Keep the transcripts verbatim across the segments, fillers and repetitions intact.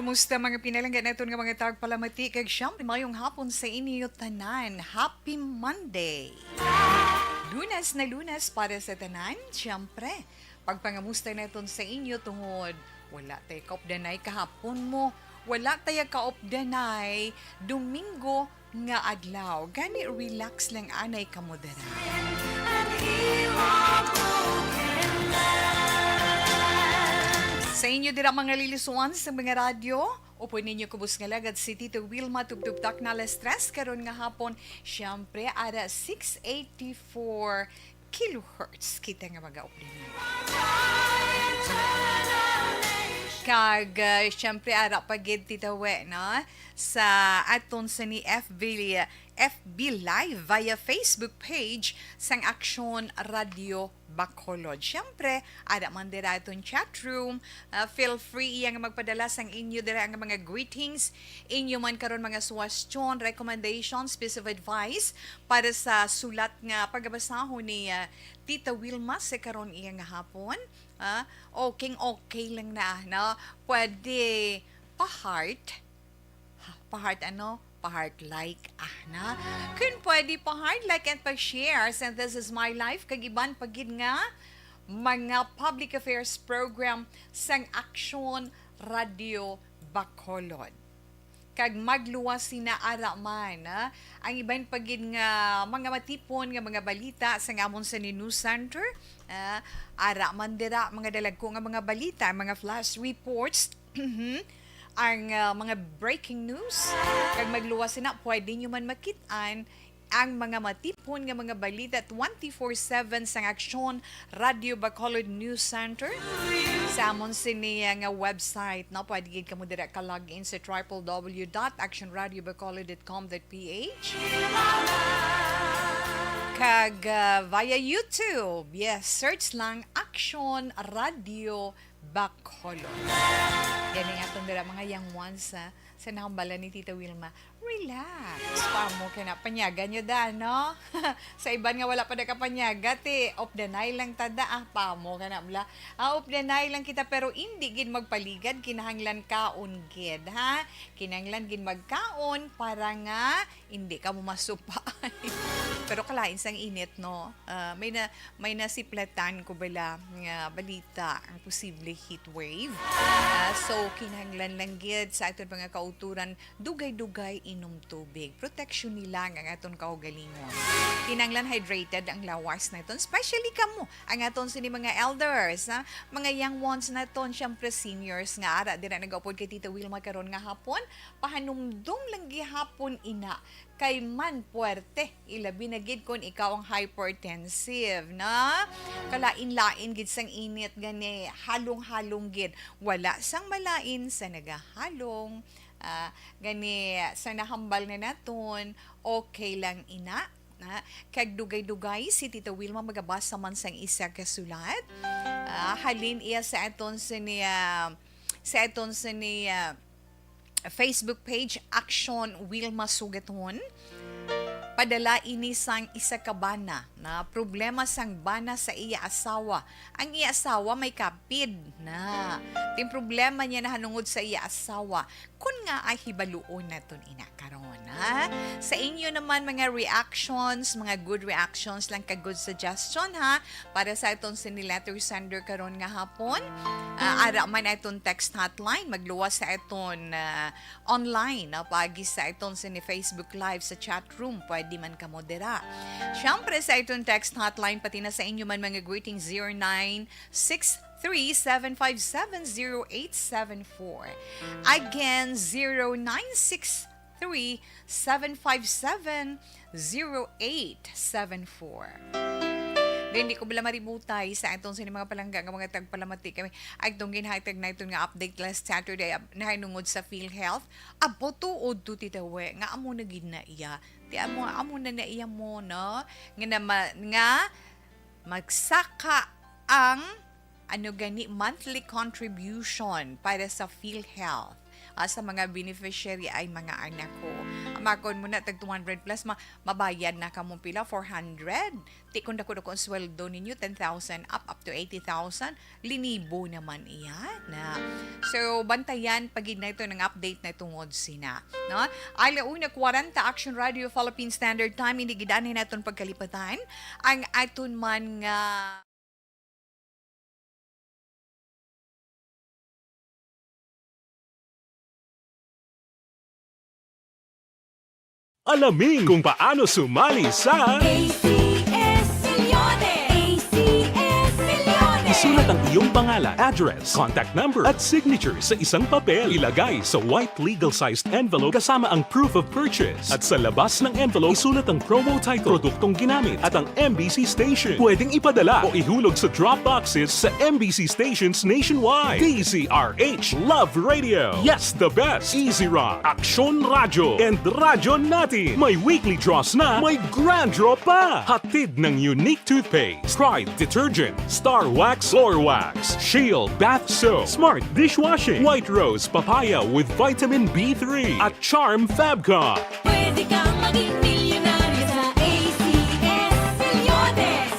Musta mga pinalangga naton nga mga tagpalamati, kag siyempre mayong hapon sa inyo tanan. Happy Monday! Lunes na Lunes para sa tanan, siyempre. Pagpangamusta naton sa inyo tungod wala tay kaupdanay kahapon mo, wala tay kaupdanay Domingo nga adlaw. Gani, relax lang anay kamo dira. Sa inyo dira, mga lilisuan sa mga radyo, upod ninyo kubos nga lagad si Tito Wilma, tubtub takna alas tres karon nga hapon. Siyempre, ara six eighty-four kilohertz kita nga mag-upload ninyo. Kag, uh, siyempre, ara pa gid, Tita We, no? Sa aton sa ni F B, F B Live via Facebook page sang Aksyon Radio Bacolod. Siyempre, ara man dira aton chat room. Uh, feel free iya nga magpadala sang inyo dira nga mga greetings, inyo man karon mga suwestyon, recommendations, piece of advice para sa sulat nga pagabasahon ni, uh, Tita Wilma sa karon iya nga hapon. Ah, okay, okay lang na, no? Pwede pa-heart. Ha, pa-heart ano? Pa-heart like, ah, na? Kun pwede pa-heart like and pa-share sa This Is My Life, kag iban pa gid nga mga public affairs program sang Aksyon Radio Bacolod. Kag magluwas sina ara man, ah, ang iban pa gid nga mga matipon nga mga balita sang amon sa ni News Center. Ah, ara man dira mga dalagko nga mga balita, mga flash reports, ang, ah, mga breaking news. Kag magluwas sina, pwede nyo man makit-an ang mga matipon nga mga balita twenty-four seven sang Aksyon Radio Bacolod News Center. Sa amon sini nga website, no? Pwede gid kamo dira ka-log in sa triple W dot action radio bacolod dot com dot P H. Kag, uh, via YouTube, yes, search lang Action Radio Bacolod. Gani nga aton dira mga young ones, ha? Sa nahambalan ni Tita Wilma, relax. Pamo ka na, panyagan nyo da, no? Sa iban nga wala pa nakapanyaga, ti, updanay lang ta da, ah, pamo ka na, bla. Ah, updanay lang kita, pero indi gid magpaligad, kinahanglan kaon gid, ha? Kinahanglan gid magkaon para nga indi kamo masupa. Pero kalain sang init, no? Ah, may na, may nasiplatan ko bala nga balita ang posible heat wave. Ah, so, kinahanglan lang gid sa aton mga kauturan, dugay-dugay inom tubig. Protection ni lang ang aton kaugalingon. Kinahanglan hydrated ang lawas naton, especially kamo, ang aton sini mga elders, ha? Mga young ones naton, syempre seniors nga ara dira nagaupod kay Tita Wilma karon nga hapon. Pahanumdom lang gihapon ina kay man puwerte, ilabi na gid kon ikaw ang hypertensive, na? Kalain-lain gid sang init gani, halong-halong gid. Wala sang malain sa nagahalong. Ah, gani, sa nahambal na naton, okay lang ina, na? Kag dugay-dugay, si Tita Wilma magabasa man sang isa ka sulat. Ah, halin iya sa aton sa niya, sa aton sa niya, Facebook page, Action Wilma Sugaton. Padala ini sang isa ka bana na problema sang bana sa iya asawa. Ang iya asawa may kapid na. Ting problema niya nahanungod sa iya asawa. Kun nga ay hibaluon naton ina karon, ha? Sa inyo naman mga reactions, mga good reactions lang ka good suggestion, ha? Para sa aton sini letter sender karon nga hapon. Ah, ara man aton text hotline, magluwas sa aton, ah, online, no? Paagi sa aton sini Facebook Live sa chat room, pwede man kamo dira. Siyempre, sa aton text hotline, pati na sa inyo man mga greetings, zero nine six three, seven five seven, zero eight seven four. Again, zero nine six three, seven five seven, zero eight seven four. Then, di ko bala maributay sa aton sa mga palangga nga mga tagpalamati kami. Ay, itong ginhatag na ito nga update last Saturday, ab-, nahinungod sa PhilHealth. Abo, tuod to, Tita We, nga amo na gid na iya. Ti amo, amo na na iya mo, no? Nga nama-, nga magsaka ang, ano gani, monthly contribution para sa PhilHealth. Ah, sa mga beneficiary ay mga anak ko. Amakon mo na tag two hundred plus, ma-, mabayad na kamo pila, four hundred. Ti kung dako-dako ang sweldo ninyo, ten thousand up, up to eighty thousand, linibo naman iyan na. So, bantayan pagid na ito ng update na tungod sina. No? Ala una kwarenta, Action Radio Philippine Standard Time, hindi gid anay naton pagkalipatan ang aton man nga Alamin kung paano sumali sa A C S Millones! A C S Millones! Isulat ang iyong pangalan, address, contact number, at signature sa isang papel. Ilagay sa white legal-sized envelope kasama ang proof of purchase. At sa labas ng envelope, isulat ang promo title, produktong ginamit, at ang M B C station. Pwedeng ipadala o ihulog sa drop boxes sa M B C stations nationwide. D Z R H Love Radio. Yes, the best. Easy Rock, Aksyon Radyo, and Radyo Natin. May weekly draws na, may grand draw pa. Hatid ng Unique Toothpaste, Pride Detergent, Star Wax, Floor Wax, Shield Bath Soap, Smart Dishwashing, White Rose Papaya with Vitamin B three, at Charm Fabcon. Pwede kang maging milyonaryo sa A C S Millones.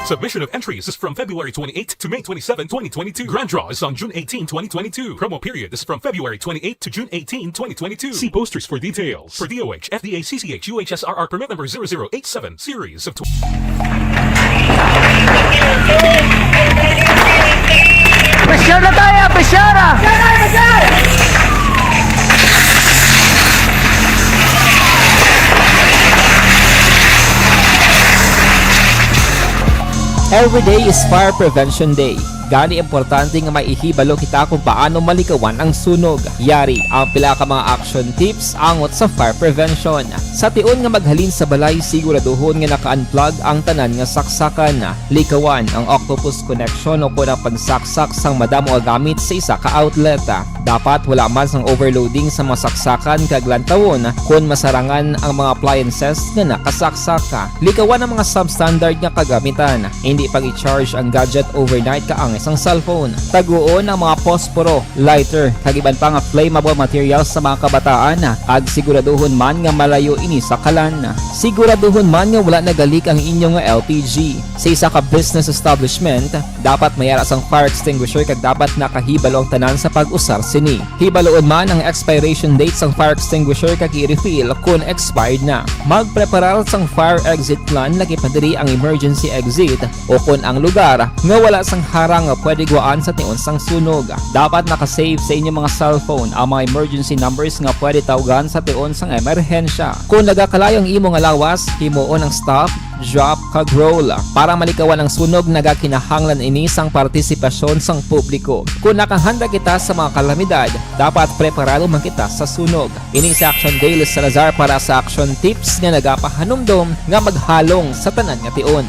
Submission of entries is from February twenty-eighth to May twenty-seven, twenty twenty-two. Grand draw is on June eighteen, twenty twenty-two. Promo period is from February twenty-eighth to June eighteen, twenty twenty-two. See posters for details. For D O H, F D A C C H U H S R R permit number zero zero eight seven, series of tw- Pressure na tayo! Pressure na! Every day is Fire Prevention Day. Gani, importante nga may ihibalo kita kung paano malikawan ang sunog. Yari ang pila ka mga action tips angot sa fire prevention. Sa tion nga maghalin sa balay, siguraduhon nga naka-unplug ang tanan nga saksakan. Likawan ang octopus connection o kon ang pagsaksak sang madamo nga gamit sa isa ka outlet. Dapat wala man sang overloading sa mga saksakan kag lantawon kon masarangan ang mga appliances nga nakasaksak. Likawan ang mga substandard nga kagamitan. Hindi pag-i-charge ang gadget overnight kaangay sang cellphone. Taguon ang mga posporo, lighter, kag iban pa nga flammable materials sa mga kabataan, kag siguraduhon man nga malayo ini sa kalan. Siguraduhon man nga wala nagalik ang inyo nga L P G. Sa isa ka business establishment, dapat may ara sang fire extinguisher kag dapat nakahibalo ang tanan sa pag-usar sini. Hibaluon man ang expiration date sang fire extinguisher kag i-refill kon expired na. Magpreparar sang fire exit plan, lakip na diri ang emergency exit o kon ang lugar nga wala sang harang nga pwede guwaan sa tion sang sunog. Dapat naka-save sa inyo mga cellphone ang mga emergency numbers nga pwede tawgan sa tion sang emerhensya. Kon nagakalayo ang imo nga lawas, himuon ang stop, drop, kag roll. Para malikawan ang sunog, nagakinahanglan ini sang partisipasyon sang publiko. Kon nakahanda kita sa mga kalamidad, dapat preparado man kita sa sunog. Ini si Action Dale Salazar para sa Action Tips nga nagapahanumdom nga maghalong sa tanan nga tion.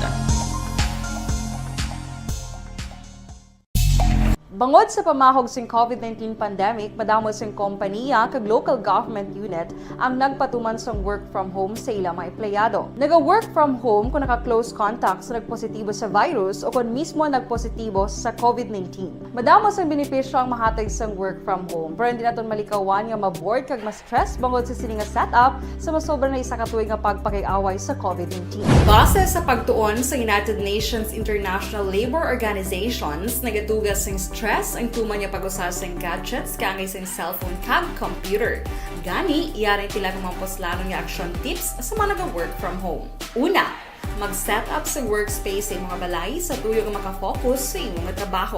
Bangod sa pamahog sing COVID nineteen pandemic, madamo sing kompaniya kag local government unit ang nagpatuman sang work from home sa ila mga empleyado. Naga-work from home kung naka-close contact sa nagpositibo sa virus o kon mismo nagpositibo sa COVID nineteen. Madamo sang benepisyo ang mahatag sang work from home, pero hindi naton malikawan nga ma-bored kag ma-stress bangod sa sini nga setup sa masobra na isa ka tuig nga pagpakig-away sa COVID nineteen. Base sa pagtuon sa United Nations International Labour Organizations, nagatuga sing stress ang tuman nga pag-usa sing gadgets kaangay sing cellphone kag computer. Gani, yari ang pila ka mga puslanon nga action tips sa mga naga-work from home. Una, mag-set up sa workspace sa imo nga balay sa tuyo nga makafocus sa imo nga trabaho.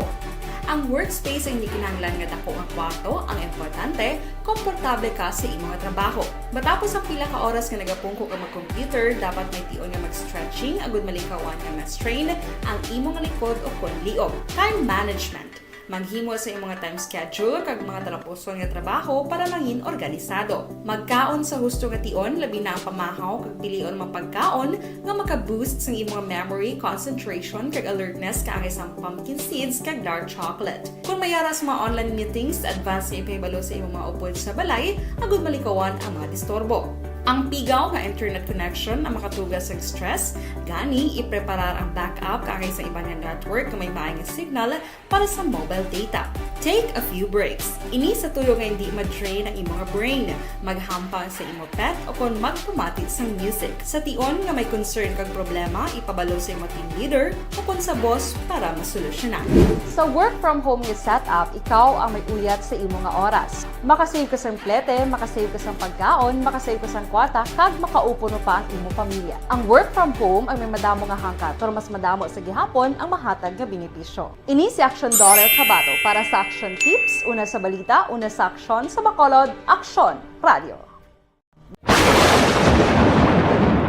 Ang workspace ay hindi kinahanglan nga dako nga kwarto, ang importante, komportable ka sa imo nga trabaho. Matapos ang pila ka oras nga nagapungko ka mag-computer, dapat may tion nga mag-stretching agud malikawan nga ma-strain ang imo nga likod o kon liog. Time management. Maghimo sa imo nga time schedule kag mga talapuson nga trabaho para mangin organisado. Magkaon sa husto nga tion, labi na ang pamahaw, kag pilion ang mga pagkaon nga maka-boost sang imo nga memory, concentration, kag alertness, kaangay sang pumpkin seeds kag dark chocolate. Kon may ara sa mga online meetings, advance nga ipahibalo sa imo mga upod sa balay agud malikawan ang mga disturbo. Ang pigaw nga internet connection ang makatuga sa stress, gani ipreparar ang backup kaangay sa iban nga network nga may maay nga signal para sa mobile data. Take a few breaks. Ini sa tuyo nga hindi ma-drain ang imo nga brain, maghampang sa imo pet, o kon magpamati sang music. Sa tion nga may concern kag problema, ipabalo sa imo team leader o kon sa boss para masolusyonan. Sa work from home nga setup, ikaw ang may uyat sa imo nga oras. Makasave ka sang plete, makasave ka sang pagkaon, makasave ka sang kwarta, kag makaupo pa ang imo pamilya. Ang work from home ang may madamo nga hangkat, pero mas madamo sa gihapon ang mahatag nga benepisyo. Ini si Action Daughter Kabato para sa Action Tips, una sa balita, una sa aksyon, sa Bacolod, Aksyon Radio.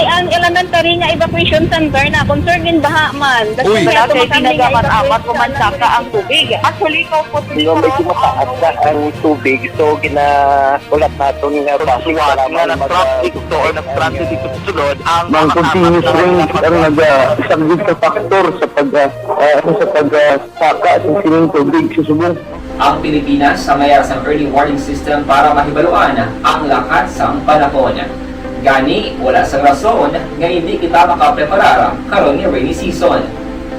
Ang elementary nga evacuation center na concern in baha man. Uy. Wala kay ginagamat-amat, pumansaka ang tubig. Actually, ikaw po, Hindi, medyo mataas na ang tubig. So, gina-, ulat naton nga bus, kailangan mag-, ah, ito, nag-transit ito sa sulod, ang Ang mga continuous rain ang nag-, ah, isang sa factor sa pag, ah, ah, ano, sa pag, ah, saka sa sining tubig sa subong. Ang Pilipinas ang may sang early warning system para mahibaluan ang lakat sang panahon. Gani, wala sang rason nga hindi kita makapreparar karon nga rainy season.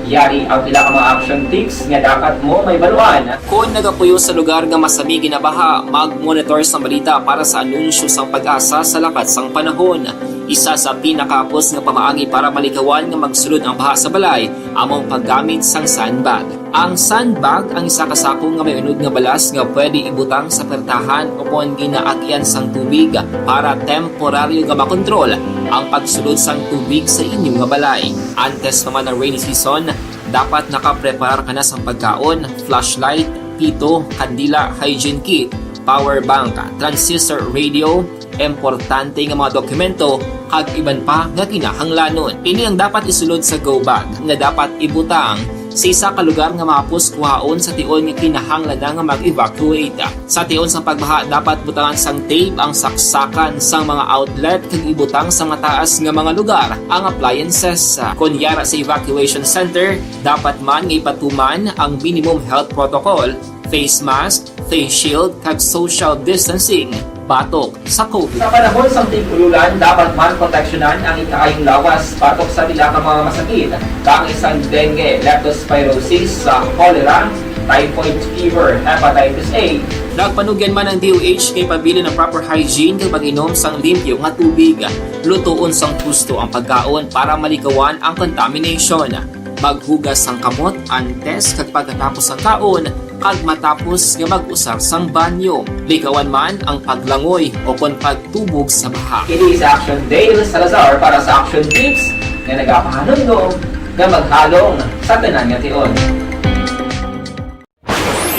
Yari ang pila ka mga action tips nga dapat mo mahibaluan. Kon nagapuyo sa lugar nga masami ginabaha, mag-monitor sang balita para sa anunsyo sang PAGASA sa lakat sang panahon. Isa sa pinakahapos nga pamaagi para malikawan nga magsulod ang baha sa balay amo ang paggamit sang sandbag. Ang sandbag ang isa ka sako nga may unod nga balas nga pwede ibutang sa pertahan o kon ginaagyan sang tubig para temporaryo nga makontrol ang pagsulod sang tubig sa inyo nga balay. Antes pa man ang rainy season, dapat nakapreparar ka na sang pagkaon, flashlight, pito, kandila, hygiene kit, power bank, transistor radio, importante nga mga dokumento, kag iban pa nga kinahanglanon. Ini ang dapat isulod sa go bag nga dapat ibutang sa isa ka lugar nga mahapos kuhaon sa tion nga kinahanglan na nga mag-evacuate. Sa tion sang pagbaha, dapat butangan sang tape ang saksakan sang mga outlet kag ibutang sa mataas nga mga lugar ang appliances. Kon yara sa evacuation center, dapat man nga ipatuman ang minimum health protocol, face mask, face shield, kag social distancing batok sa COVID. Sa panahon sang tig-ululan, dapat man proteksyonan ang ikaayong lawas batok sa pila ka mga masakit, kaangay sang dengue, leptospirosis, sa cholera, typhoid fever, hepatitis A. Nagpanugyan man ang D O H nga ipabilin ang proper hygiene kag pag-inom sang limpyo nga tubig. Lutoon sang husto ang pagkaon para malikawan ang contamination. Maghugas sang kamot antes kag pagkatapos sang kaon, kag matapos nga mag-usar sang banyo. Likawan man ang paglangoy o kon pagtubog sa baha. Kini si Action Dale Salazar para sa Action Tips nga nagapahanumdom nga maghalong sa tanan nga tion.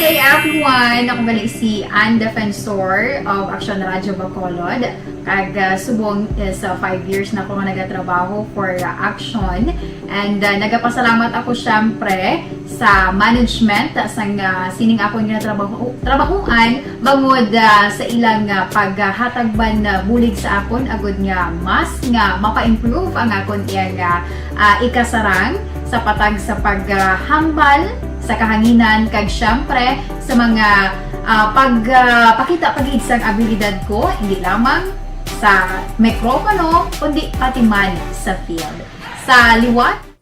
Good day, everyone. Ako gali si Ann Defensor of Action Radio Bacolod. Kag, ah, subong is, ah, five years na ako nga nagatrabaho for, ah, Action. And, ah, nagapasalamat ako, syempre, sa management, ah, sang, ah, sining akon nga trabaho, trabahoan, bangod, ah, sa ilang, ah, paghatag man, ah, bulig sa akon, agud nga mas nga mapa-improve ang akon iyang, ah, ah, ikasarang sa patag sa paghambal sa kahanginan, kag, syempre, sa mga, ah, pag, ah, pakita pa gid sang abilidad ko, hindi lamang sa mikropono, kundi pati man sa field. Sa liwat,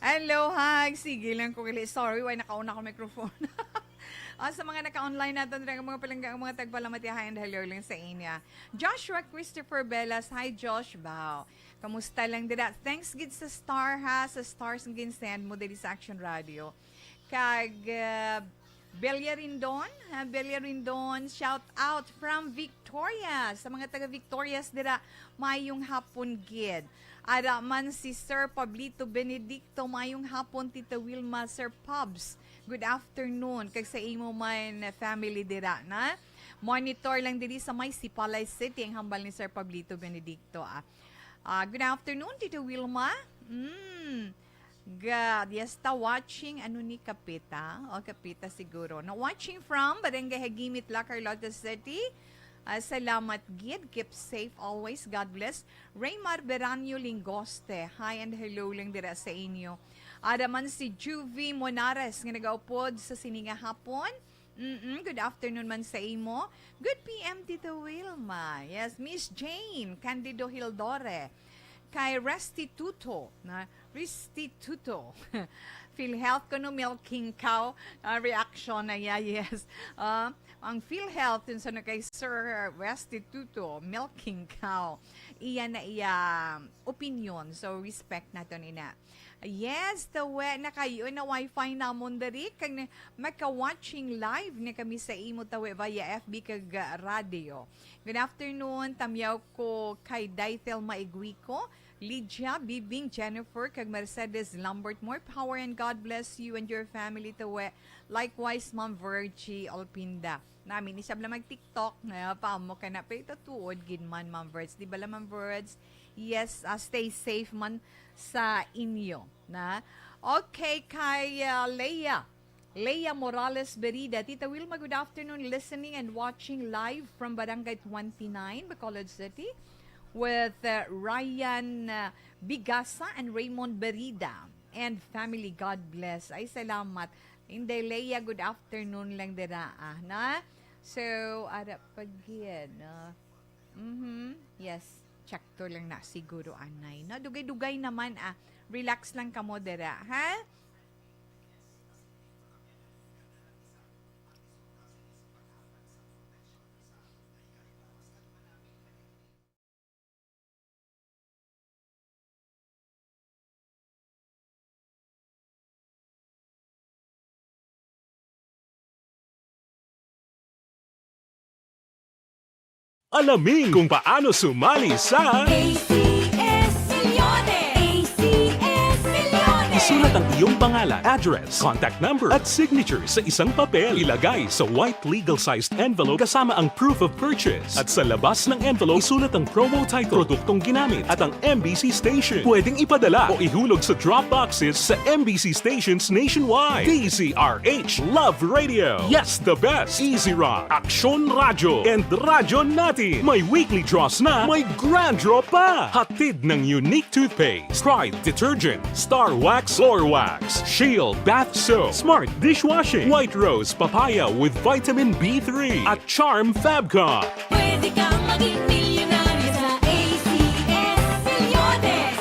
Hello, hi. Sige lang ko gali. Sorry, way nakauna ko microphone. Ah, sa mga naka-online naton, mga palangga, ang mga tagpalamatiha, and hello lang sa inyo. Joshua Christopher Belas, hi Josh Bao. Kamusta lang dira? Thanks gid sa star, ha, sa stars nga ginsend mo diri sa Action Radio. Kag, uh, Belia Rindon, ha, Belia Rindon, shout out from Victoria. Sa mga taga Victorias dira, mayong hapon gid. Ara man si Sir Pablito Benedicto, mayong hapon, Tita Wilma, Sir Pabs. Good afternoon. Kag sa imo man family dira, na? Monitor lang diri sa may Sipalay City ang hambal ni Sir Pablito Benedicto, ah. Ah, good afternoon, Tita Wilma. Mm. God, yes, ta watching, ano ni, Kapita? O, Kapita siguro. No, watching from Barangay Hagimit, La Carlota City. Ah, salamat gid. Keep safe always. God bless. Raymar Beranyo Lingoste, hi and hello lang dira sa inyo. Ada man si Juvie Monares nga nagaupod sa sini nga hapon. Mm-mm, good afternoon man sa imo. Good P M, Tita Wilma. Yes, Miss Jane Candido Hildore. Kay Restituto, na Restituto. PhilHealth ko no milking cow. Ah, reaction na ya, yes. Ah, ang PhilHealth, yun sa na kay Sir Restituto, milking cow. Iya na iya opinion. So, respect nato nina. Yes, tawe na kayo na wifi namon diri kag na, maka-watching live na kami sa imo tawe via F B kag, ah, radio. Good afternoon, tamyaw ko kay Dithel Maiguico, Lydia, Bibing, Jennifer, kag Mercedes Lambert. More power and God bless you and your family tawe. Likewise, Ma'am Virgie Olpinda. Nami ni siya bala mag-TikTok na pa mo ka na, pero tuod gid man, Ma'am Verds. Di bala, Ma'am Verds? Yes, ah, stay safe man sa inyo, na? Okay, kay, ah, Leia. Leia Morales Berida, Tita Wilma, good afternoon. Listening and watching live from Barangay twenty-nine, Bacolod City, with, uh, Ryan, uh, Bigasa and Raymond Berida and family. God bless. Ay, salamat. Inday Leia, good afternoon lang dira, ah, na? So, ara pa gid, no? Mhm. Yes. Check to lang na siguro, anay. No? Dugay-dugay naman, ah. Relax lang kamo dira, ha? Alamin kung paano sumali sa A C S Millones! A C S Millones! Isulat ang iyong pangalan, address, contact number, at signature sa isang papel. Ilagay sa white legal-sized envelope kasama ang proof of purchase. At sa labas ng envelope, isulat ang promo title, produktong ginamit, at ang M B C station. Pwedeng ipadala o ihulog sa drop boxes sa M B C stations nationwide. D Z R H, Love Radio. Yes, the best. Easy Rock, Aksyon Radyo, and Radyo Natin. May weekly draws na, may grand draw pa. Hatid ng Unique Toothpaste, Pride Detergent, Star Wax Floor Wax, Shield Bath Soap, Smart Dishwashing, White Rose Papaya with Vitamin B three, at Charm Fabcon. Pwede kang maging milyonaryo sa A C S Millones.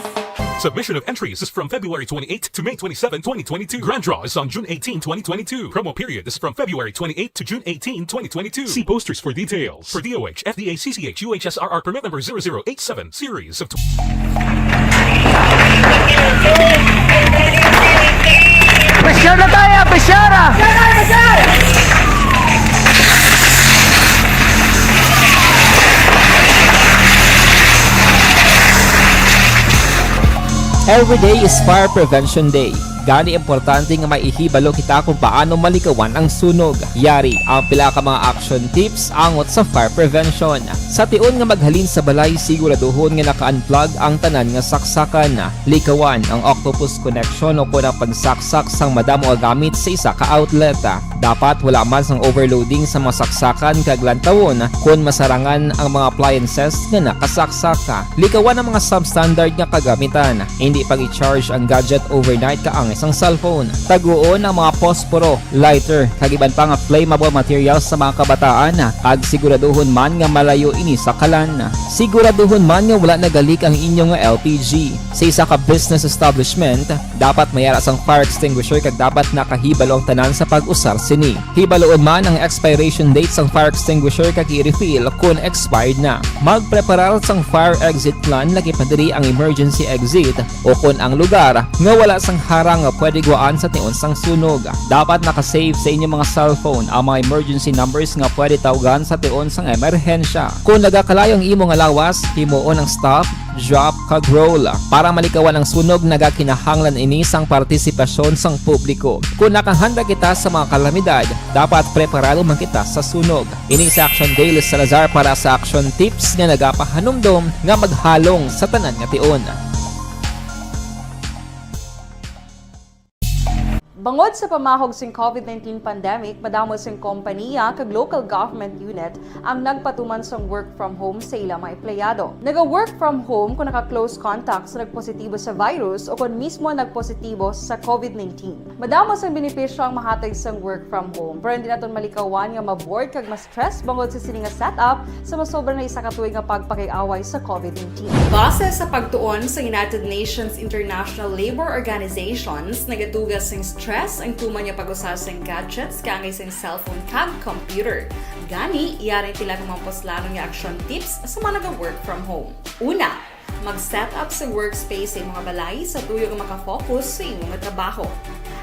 Submission of entries is from February twenty-eighth to May twenty-seven, twenty twenty-two. Grand draw is on June eighteen, twenty twenty-two. Promo period is from February twenty-eighth to June eighteen, twenty twenty-two. See posters for details. For D O H, F D A, C C H, U H S R R permit number zero zero eight seven, series of tw- Pressure na tayo! Pressure! Every day is Fire Prevention Day. Gani, importante nga may ihibalo kita kung paano malikawan ang sunog. Yari ang pila ka mga action tips angot sa fire prevention. Sa tion nga maghalin sa balay, siguraduhon nga naka-unplug ang tanan nga saksakan. Likawan ang octopus connection o kon ang pagsaksak sang madamo nga gamit sa isa ka outlet. Dapat wala man sang overloading sa mga saksakan kag lantawon kon masarangan ang mga appliances nga nakasaksak. Likawan ang mga substandard nga kagamitan. Hindi pag-i-charge ang gadget overnight kaangay sang cellphone. Taguon ang mga posporo, lighter, kag iban pa nga flammable materials sa mga kabataan, kag siguraduhon man nga malayo ini sa kalan. Siguraduhon man nga wala nagalik ang inyo nga L P G. Sa isa ka business establishment, dapat may ara sang fire extinguisher kag dapat nakahibalo ang tanan sa pag-usar sini. Hibaloon man ang expiration date sang fire extinguisher kag i-refill kon expired na. Magpreparar sang fire exit plan, lakip na diri ang emergency exit o kon ang lugar nga wala sang harang nga pwede gwaan sa tion sang sunog. Dapat naka-save sa inyo mga cellphone ang mga emergency numbers nga pwede tawgan sa tion sang emerhensya. Kon nagakalayo ang imo nga lawas, himuon ang stop, drop, kag roll. Para malikawan ang sunog, nagakinahanglan ini sang partisipasyon sang publiko. Kon nakahanda kita sa mga kalamidad, dapat preparado man kita sa sunog. Ini si Action Daily Salazar para sa Action Tips nga nagapahanumdom nga maghalong sa tanan nga tion. Bangod sa pamahog sing COVID nineteen pandemic, madamo sing kompaniya kag local government unit ang nagpatuman sang work from home sa ila mga empleyado. Naga-work from home kung naka-close contact sa nagpositibo sa virus o kon mismo nagpositibo sa COVID nineteen. Madamo sang benepisyo ang mahatag sang work from home, pero hindi naton malikawan nga ma-bored kag ma-stress bangod sa sini nga setup sa masobra na isa ka tuig nga pagpakig-away sa COVID nineteen. Base sa pagtuon sa United Nations International Labour Organizations, nagatuga sing stress ang tuman nga pag-usa sing gadgets kaangay sing cellphone kag computer. Gani, yari pila ka mga puslanon nga action tips sa mga naga-work from home. Una, mag-set up sa workspace sa imong balay sa tuyo nga makafocus sa imong trabaho.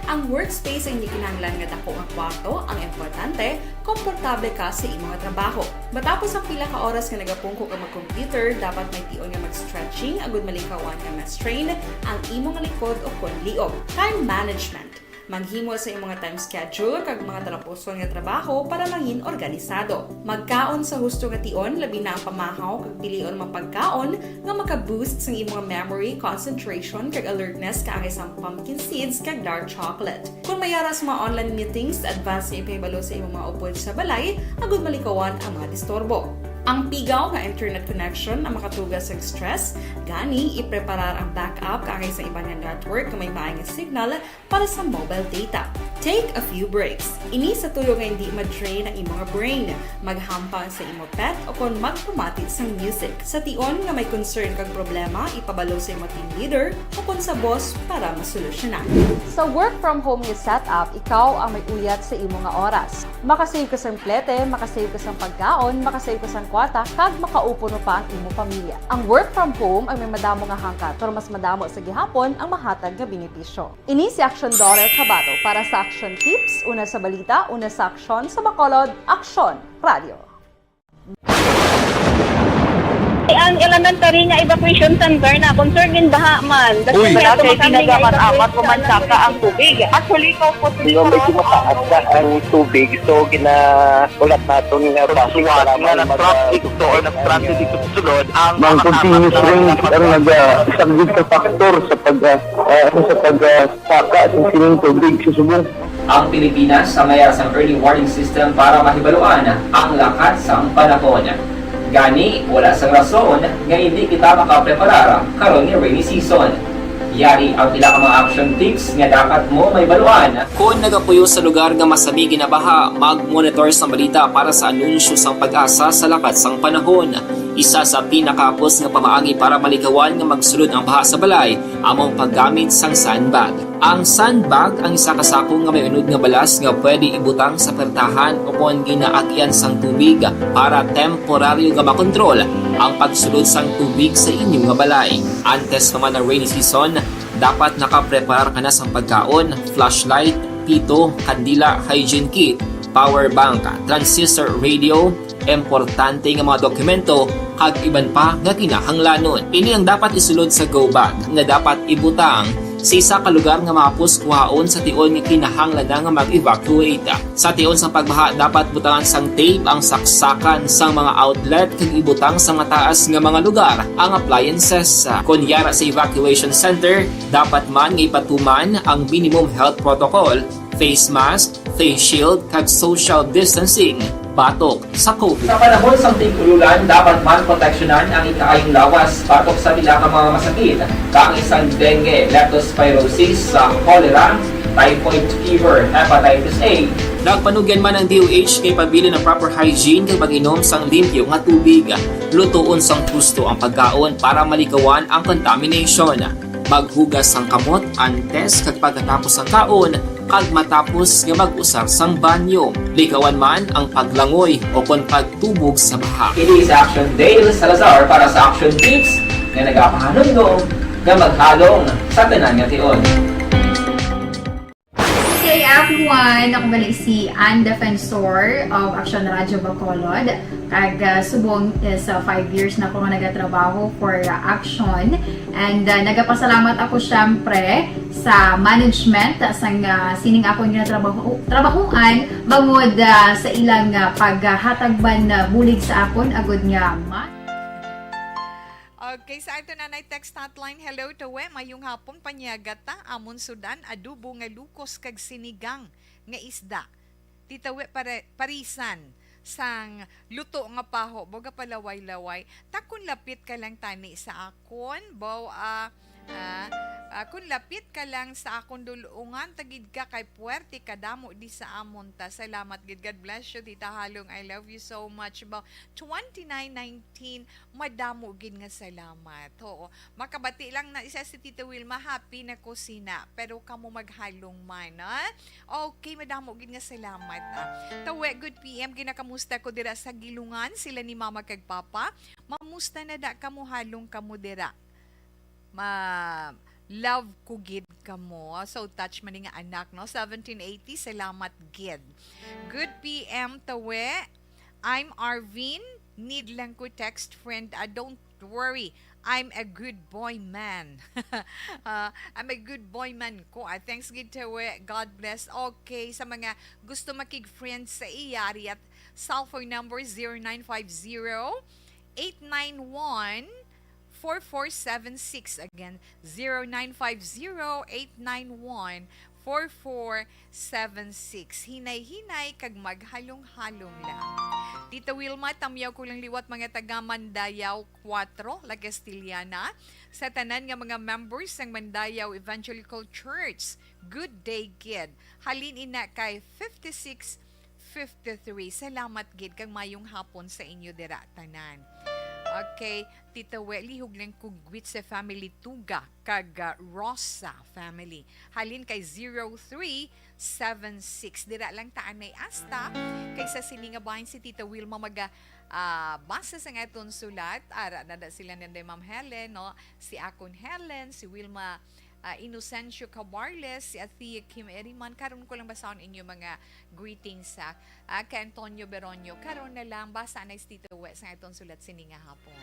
Ang workspace ang hindi kinahanglan nga dako nga kwarto ang importante, komportable ka sa imong trabaho. Matapos ang pila ka oras nga nagapungko ka mag-computer, dapat may tion nga mag-stretching agud malikawan nga ma-strain ang imong likod o kon liog. Time management. Maghimo sa imong time schedule kag mga talapuson nga trabaho para mangin organisado. Magkaon sa husto nga tion, labi na ang pamahaw kag pilion mga pagkaon nga maka-boost sang imong memory, concentration, kag alertness kaangay sang pumpkin seeds kag dark chocolate. Kung may ara sa mga online meetings, advance nga ipahibalo sa imong mga upod sa balay agud malikawan ang mga disturbo. Ang pigaw nga internet connection ang makatuga sa stress, gani ipreparar ang backup kaangay sa iban nga network nga may maay nga signal para sa mobile data. Take a few breaks. Ini sa tuyo nga hindi ma-drain ang imong brain. Maghampang sa imo pet o kon magpamati sang music. Sa tion nga may concern kag problema, ipabalo sa imo team leader o kon sa boss para masolusyonan. Sa work from home nga setup, ikaw ang may uyat sa imo nga oras. Makasave ka sang plete, makasave ka sang pagkaon, makasave ka sang kwarta, kag makaupod pa ang imo pamilya. Ang work from home ang may madamo nga hangkat, pero mas madamo sa gihapon ang mahatag nga benepisyo. Ini si Action Daughter Kabato para sa Action Tips, una sa balita, una sa aksyon, sa Bacolod, Aksyon Radio. Ang elementary nga evacuation center na concern gin baha man. Uy, wala kay tinaga man amat ko man saka ang tubig. Actually, ko po medyo mataas na ang tubig, so ginaulat naton nga basi nga nag-traffic to or nag-transit dito sa sulod ang mga continuous rains ang nagasaglit sa factor sa pag, ah, ah, sa pag, ah, saka sa sining tubig sa subong. Ang Pilipinas ang may sang early warning system para mahibaluan ang lakat sang panahon. Gani, wala sang rason nga hindi kita makapreparar karon nga rainy season. Yari ang pila ka mga action tips nga dapat mo mahibaluan. Kon nagapuyo sa lugar nga masami ginabaha, mag-monitor sang balita para sa anunsyo sang PAGASA sa lakat sang panahon. Isa sa pinakahapos nga pamaagi para malikawan nga magsulod ang baha sa balay amo ang paggamit sang sandbag. Ang sandbag ang isa ka sako nga may unod nga balas nga pwede ibutang sa pertahan o kon ginaagian sang tubig para temporaryo nga makontrol ang pagsulod sang tubig sa inyo nga balay. Antes pa man ang rainy season, dapat nakapreparar ka na sang pagkaon, flashlight, pito, kandila, hygiene kit, power bank, transistor radio, importante nga mga dokumento, kag iban pa nga kinahanglanon. Ini ang dapat isulod sa go bag nga dapat ibutang sa isa ka lugar nga mahapos kuhaon sa tion nga kinahanglan na nga mag-evacuate. Sa tion sang pagbaha, dapat butangan sang tape ang saksakan sang mga outlet kag ibutang sa mataas nga mga lugar ang appliances. Kon yara sa evacuation center, dapat man nga ipatuman ang minimum health protocol, face mask, face shield, kag social distancing batok sa COVID. Sa panahon sang tig-ululan, dapat man proteksyonan ang ikaayong lawas batok sa pila ka mga masakit, kaangay sang dengue, leptospirosis, sa cholera, typhoid fever, hepatitis A. Nagpanugyan man ang D O H kay pabilin ang proper hygiene kag pag-inom sang limpyo nga tubig. Lutoon sang husto ang pagkaon para malikawan ang contamination. Maghugas sang kamot antes kag pagkatapos sang kaon, kag matapos nga mag-usar sang banyo. Likawan man ang paglangoy o kon pagtubog sa baha. Ini si Action Dale Salazar para sa Action Tips nga nagapahanumdom nga maghalong sa tanan nga tion. Good day, everyone! Ako gali si Ann Defensor of Action Radio Bacolod. Kag, ah, subong is, ah, five years na ko nga nagatrabaho for, ah, Action. And, ah, nagapasalamat ako, syempre, sa management, ah, sang, ah, sining akon nga trabaho, trabahoan, bangod, ah, sa ilang, ah, paghatag man, ah, bulig sa akon, agud nga ma- Okay, sa ato nanay text hotline, "Hello, Tawe. Mayong hapon, panyaga ta. Amon sudan, adobo nga lukos kag sinigang nga isda. Tita We, pare-, parisan sang luto nga paho, baga palaway-laway. Ta kun lapit ka lang tani sa akon, baw, ah, ah, ah, kun lapit ka lang sa akon dulungan, tagid ka kay puwerte kadamo di sa amon ta. Salamat gid. God bless you, Tita Halong. I love you so much." Baw, twenty-nine nineteen, madamo gid nga salamat. Oo. Makabati lang na isa si Tita Wilma, happy na ko sina. Pero kamo maghalong man, ha? Okay, madamo gid nga salamat, ah. Tawe, good P M, ginakamusta ko dira sa Gilungan, sila ni Mama kag Papa. Mamusta na da kamo, halong kamo dira? Ma, love ko gid kamo. So touch man ni nga anak, no? Seventeen eighty, salamat gid. Good P M, Tawe. I'm Arvin. Need lang ko text friend. Ah, don't worry. I'm a good boy man. Ah, I'm a good boy man ko. Ah, thanks gid, Tawe. God bless. Okay, sa mga gusto makig-friend sa iya, ari at cellphone number, zero nine five zero, eight nine one, four four seven six. Again, zero nine five zero, eight nine one, four four seven six. Hinay-hinay kag maghalong-halong lang. Tita Wilma, tamyaw ko lang liwat, mga taga Mandayaw Cuatro, La Castellana, sa tanan nga mga members sang Mandayaw Evangelical Church. Good day gid. Halin ina kay fifty-six fifty-three. Salamat gid kag mayong hapon sa inyo dira tanan. Okay, Tita We, lihog lang kog greet sa family Tuga kag, ah, Rosa family. Halin kay zero three seven six. Dira lang ta anay asta, kay sa sini nga bahin si Tita Wilma maga, ah, basa sang aton sulat. Ara na da sila nanday Ma'am Helen, no? Si akon Helen, si Wilma, ah, Inocencio Cabarles, si Athea Kim Eriman. Karon ko lang basahon inyo mga greetings, ha. Ah, kay Antonio Beronio. Karon na lang, basa na si Tita We sang aton sulat sini nga hapon.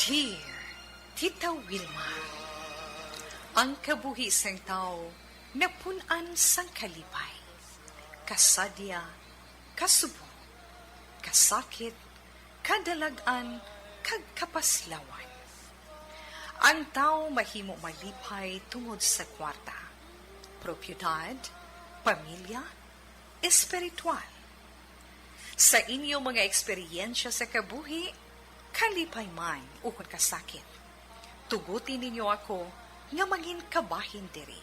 Dear Tita Wilma, ang kabuhi sang tawo napun-an sang kalipay, kasadya, kasubong, kasakit, kadalag-an, kag kapaslawan. Ang tawo mahimo malipay tungod sa kwarta, propiedad, pamilya, espiritual. Sa inyo mga eksperyensya sa kabuhi, kalipay man ukon kasakit, tuguti ninyo ako nga mangin kabahin diri.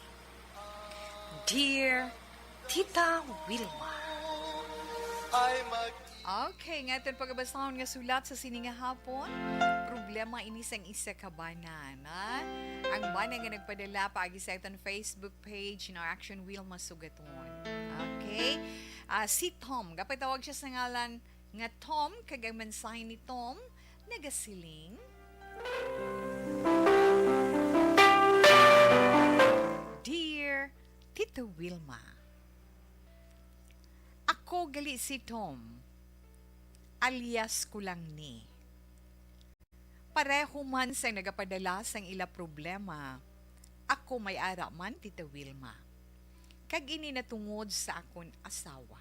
Dear Tita Wilma. Okay, nga aton pagabasahon nga sulat sa sini nga hapon. Problema ini sang isa ka bana, ha? Ang bana nga nagpadala paagi sa aton Facebook page, no, Action Wilma Sugaton. Okay? Ah, si Tom, gapatawag siya sa ngalan nga Tom, kag ang mensahe ni Tom nagasiling, "Dear Tita Wilma, ako gali si Tom, alias ko lang ni. Pareho man sang nagapadala sang ila problema, ako may ara man, Tita Wilma. Kag ini natungod sa akon asawa.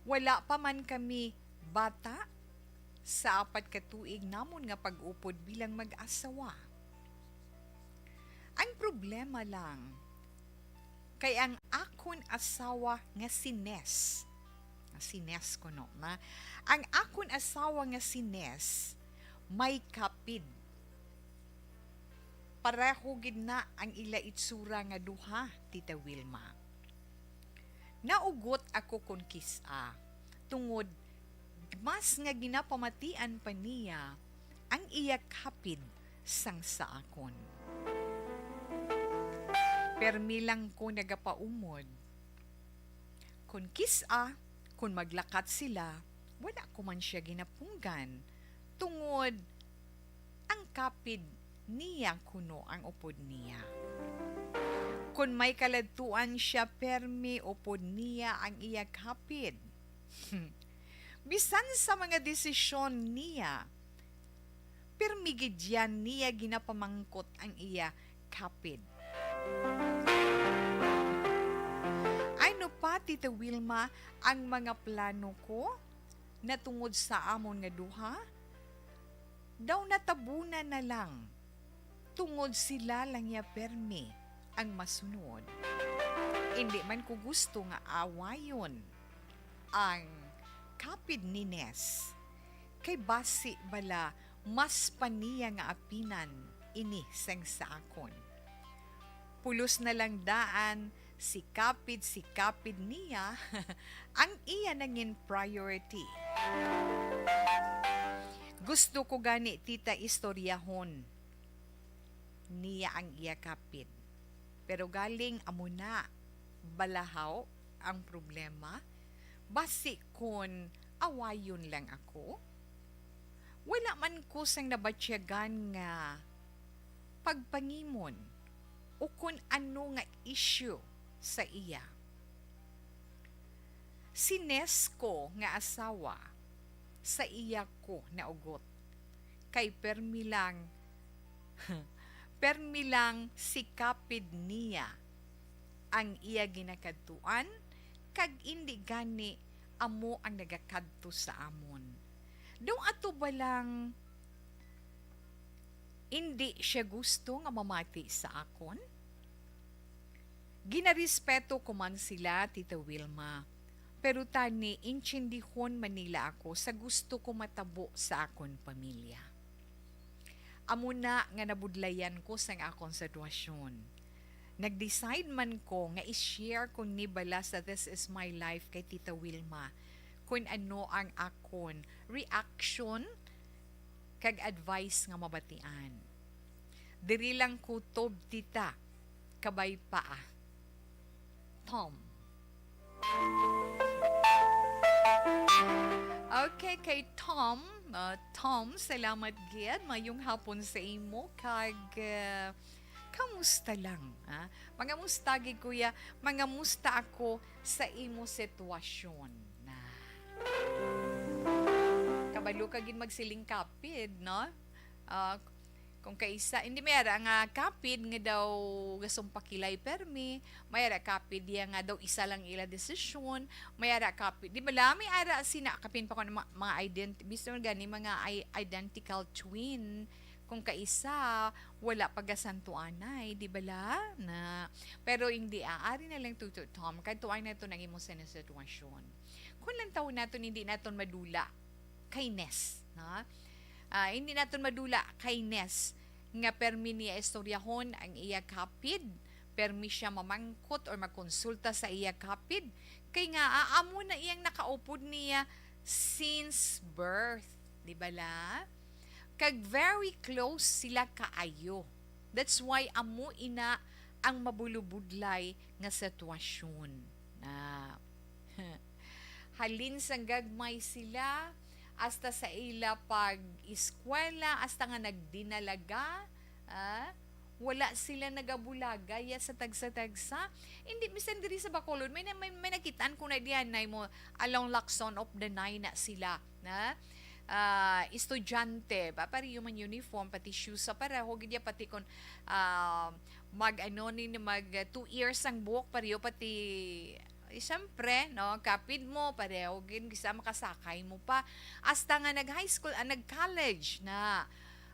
Wala pa man kami bata sa apat ka tuig namon nga pag-upod bilang mag-asawa. Ang problema lang, kay ang akon asawa nga si Nes, nga si Nes kuno, na, ang akon asawa nga si Nes may kapid. Pareho gid na ang ila itsura nga duha, Tita Wilma. Naugot ako kon kis-a, tungod mas nga ginapamatian pa niya ang iya kapid sang sa akon. Permi lang ko nagapaumod. Kon kis-a, kon maglakat sila, wala ko man siya ginapunggan, tungod ang kapid niya kuno ang upod niya. Kon may kaladtuan siya, permi upod niya ang iya kapid. Bisan sa mga desisyon niya, pirmi gid yan niya ginapamangkot ang iya kapid. Ano pa, Tita Wilma, ang mga plano ko na tungod sa amon nga duha? Daw natabunan na lang, tungod sila lang ya permi ang masunod. Indi man ko gusto nga awayon ang kapid ni Nes, kay basi bala mas pa niya nga apinan ini sang sa akon. Pulos na lang daan, sikapid-sikapid niya ang iya nangin priority. Gusto ko gani, tita, istoryahon niya ang iya kapid. Pero galing amo na, balahaw ang problema. Basi kun awayon lang ako, wala man ko sang nabatyagan nga pagpangimon o kun ano nga issue sa iya. Si Nesco nga asawa, sa iya ko naugot. Kay permi lang, permi lang sikapid niya ang iya ginakadtuan, kag indi gani amo ang nagakadto sa amon. Daw ato ba lang indi siya gusto nga mamati sa akon? Ginarespeto ko man sila, Tita Wilma, pero tani, intindihon man nila ako sa gusto ko matabo sa akon pamilya. Amo na nga nabudlayan ko sang akon sitwasyon. Nag-decide man ko nga i-share ko ni bala sa This Is My Life kay Tita Wilma kun ano ang akon reaction kag advice nga mabatian. Diri lang kutob, tita, kabay pa, ah. Tom. Okay, kay Tom. Uh, Tom, salamat gid. Mayong hapon sa imo. Kag, uh, kamusta lang? Ah? Mangamusta gid, kuya. Mangamusta ako sa imo sitwasyon. Na. Kabalo ka gid magsiling kapid, no? Ah, kung kaisa, hindi, may ara nga kapid nga daw gasumpakilay permi, may ara kapid iya nga daw isa lang ila desisyon, may ara kapid, di bala, may ara sina kapin pa ko mga, mga ident-, bisan gani mga i-, identical twin, kung kaisa, wala pagasantuanay, di bala? Na, pero hindi, ah, ari na lang, Tuto Tom, kadtuan naton ang imo sa sitwasyon. Kung lang taon naton, hindi naton madula kay Nes, no? Ah, hindi naton madula kay Nes nga permi niya istoryahon ang iya kapid, permi siya mamangkot or magkonsulta sa iya kapid, kay nga, ah, amo na iyang nakaupod niya since birth, di bala? Kag very close sila kaayo. That's why amo ina ang mabulubudlay nga sitwasyon. Na halin sang gagmay sila, hasta sa ila pag-eskwela, hasta nga nagdinalaga, ah, wala sila nagabulaga ya sa tagsa-tagsa. Hindi, bisan diri sa Bacolod, may na-, may, may nakitaan ko na diyan, na mo along Lacson of the Nine na sila, na, ah, estudyante, pa-, pareho man uniform, pati shoes, sa pareho gid ya, pati kon, ah, mag, ano, ni, mag, ah, two years ang buhok, pareho, pati, eh, siyempre, no, kapid mo, pareho gid, bisa makasakay mo pa. Hasta nga nag-high school, ah, nag-college na.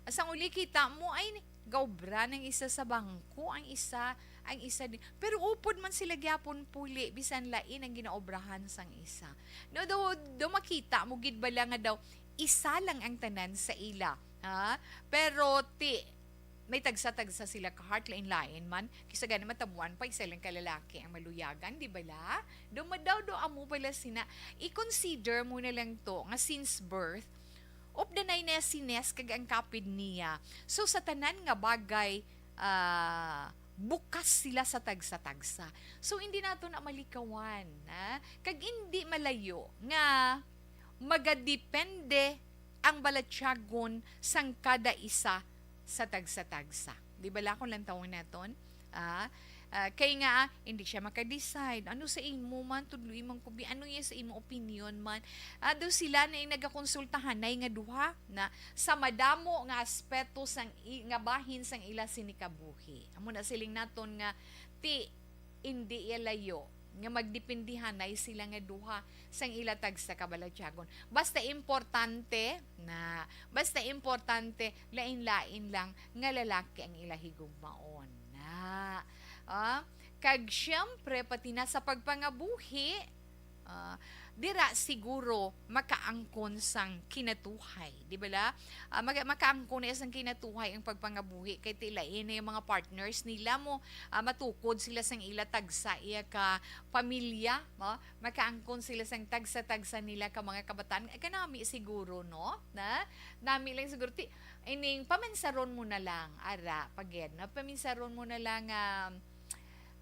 Sa uli, kita mo, ay, gaobra ng isa sa bangko, ang isa, ang isa din. Pero upod man sila gyapon puli, bisan lain ang ginaobrahan sang isa. No, daw, daw makita mo gid bala nga daw isa lang ang tanan sa ila, ha? Pero ti, may tagsa-tagsa sila ka heart, lain-lain man. Kisa gani matabuan pa, isa lang ka lalaki ang maluyagan, di bala? Daw madaw, daw amo bala sina. I-consider mo na lang to, nga since birth, of the Nine na si Nes kag ang kapid niya. So, sa tanan nga bagay, ah, bukas sila sa tagsa-tagsa. So, hindi nato na malikawan, ha? Kag hindi malayo nga magadepende ang balatyagon sang kada isa sa tagsa-tagsa. Di bala kung lantawon naton? Ah, Ah, kay nga, ah, hindi siya maka-decide. Ano sa imo man, tudloi man ko, bi, ano ya sa imo opinion man? Ah, daw sila na yung nagakonsultahanay nga duha na sa madamo nga aspeto sang i-, nga bahin sang ila sini kabuhi. Amo na siling naton nga ti, hindi ya layo nga magdependihanay sila nga duha sang ila tagsa ka balatyagon. Basta importante na, basta importante, lain-lain lang nga lalaki ang ila higugmaon. Na, ah, kag siyempre, pati na sa pagpangabuhi, ah, dira siguro makaangkon sang kinatuhay, di ba la? Ah, maga-, makaangkon na sang kinatuhay ang pagpangabuhi kay ti lain na yung mga partners nila mo, ah, matukod sila sang ila tagsa iya ka pamilya, mo, makaangkon sila sang tagsa-tagsa nila ka mga kabataan. Ay, kanami siguro, no? Na, nami lang siguro ti, ining paminsaron mo na lang, ara, pagid, no? Paminsaron mo na lang, ah,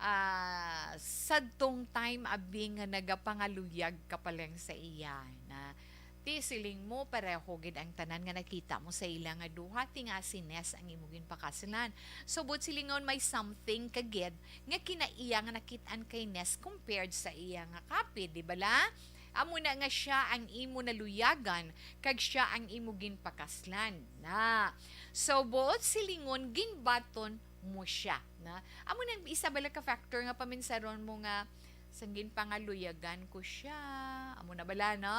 ah, sadtong time abi nga nagapangaluyag ka pa lang sa iya, na ti siling mo, pareho gid ang tanan nga nakita mo sa ila nga duha, ti nga si Ness ang imo ginpakaslan. So, buot silingon, may something ka gid nga kinaiya nga nakit-an kay Ness compared sa iya nga kapid, di ba la? Amo na nga siya ang imo naluyagan, kag siya ang imo ginpakaslan. Na. So, buot silingon, ginbaton mo siya. Na. Amo nang isa bala ka factor nga paminsaron mo nga, sang ginpangaluyagan ko siya. Amo na bala, no?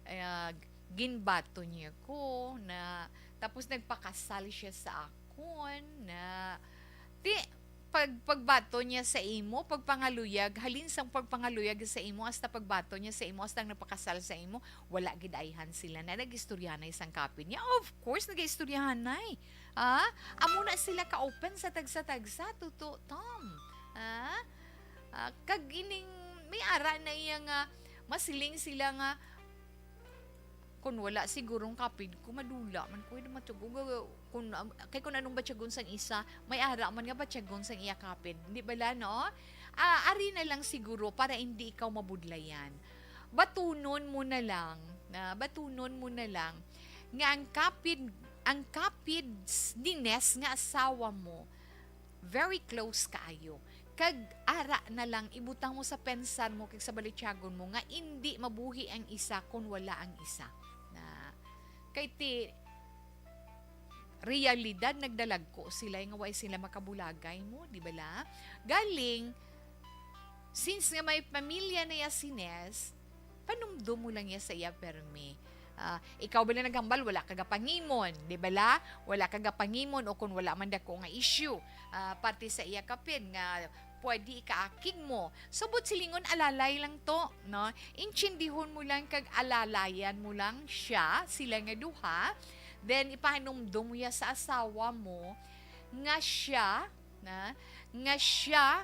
Ah, ginbaton niya ko, na, tapos nagpakasal siya sa akon, na, ti, pag, pagbaton niya sa imo, pagpangaluyag, halin sang pagpangaluyag sa imo, hasta pagbaton niya sa imo, hasta nagpakasal sa imo, wala gid ayhan sila na nag-istoryahanay sang kapid niya. Of course, nag-istoryahanay. Ah, amo na sila ka-open sa tagsa-tagsa, tuto, Tom. Ah, ah, kag ining may ara na iya nga masiling sila nga, "Kun wala sigurong kapid ko, madula man ko, hindi matyagon. Kun, ah, kay kun anong batyagon sang isa, may ara man nga batyagon sang iya kapid." Di bala, no? Ah, ari na lang siguro para hindi ikaw mabudlayan. Batunon mo na lang, na batunon mo na lang nga ang kapid, ang kapid s-, ni Ness nga asawa mo, very close kaayo. Kag ara na lang, ibutang mo sa pensar mo kag sa balatyagon mo nga indi mabuhi ang isa kon wala ang isa. Na, kay ti, realidad, nagdalagko sila nga way sila makabulagay mo, di bala? Galing, since nga may pamilya na ya si Ness, panumdom mo lang ya sa iya permi. Ah, ikaw bala naghambal, wala ka gapangimon, di bala? Wala ka gapangimon, o kung wala man dako nga issue, ah, parte sa iya kapid nga pwede ikaakig mo. So, buot silingon, alalay lang to, no? Intsindihon mo lang kag alalayan mo lang siya, sila nga duha. Then, ipahanumdom mo ya sa asawa mo nga siya, na, nga siya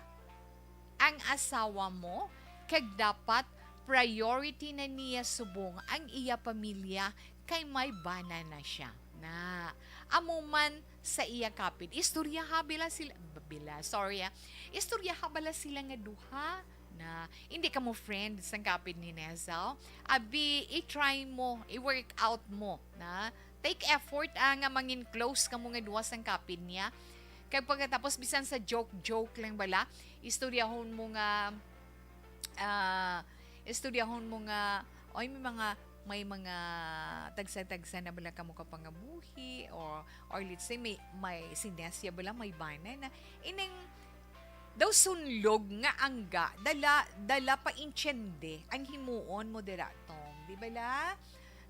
ang asawa mo, kag dapat priority na niya subong ang iya pamilya, kay may bana na siya. Na, amo man sa iya kapid. Istoryaha bala sila, b-, bala, sorry, ah. Istoryaha bala sila nga duha na hindi kamo friend sang kapid ni Ness, oh? Abi, i-try mo, i-work out mo, na. Take effort, ah, nga mangin close kamo nga duha sang kapid niya. Kag pagkatapos, bisan sa joke-joke lang bala, istoryahon mo nga, ah, istoryahon mo nga, oy, may mga, may mga tagsa-tagsa na bala kamo kapangabuhi, or, or let's say, may, may si Ness ya bala, may bana na. Ining daw sunlog nga angga, dala, dala pa intiende ang himuon mo dira, Tom. Di bala?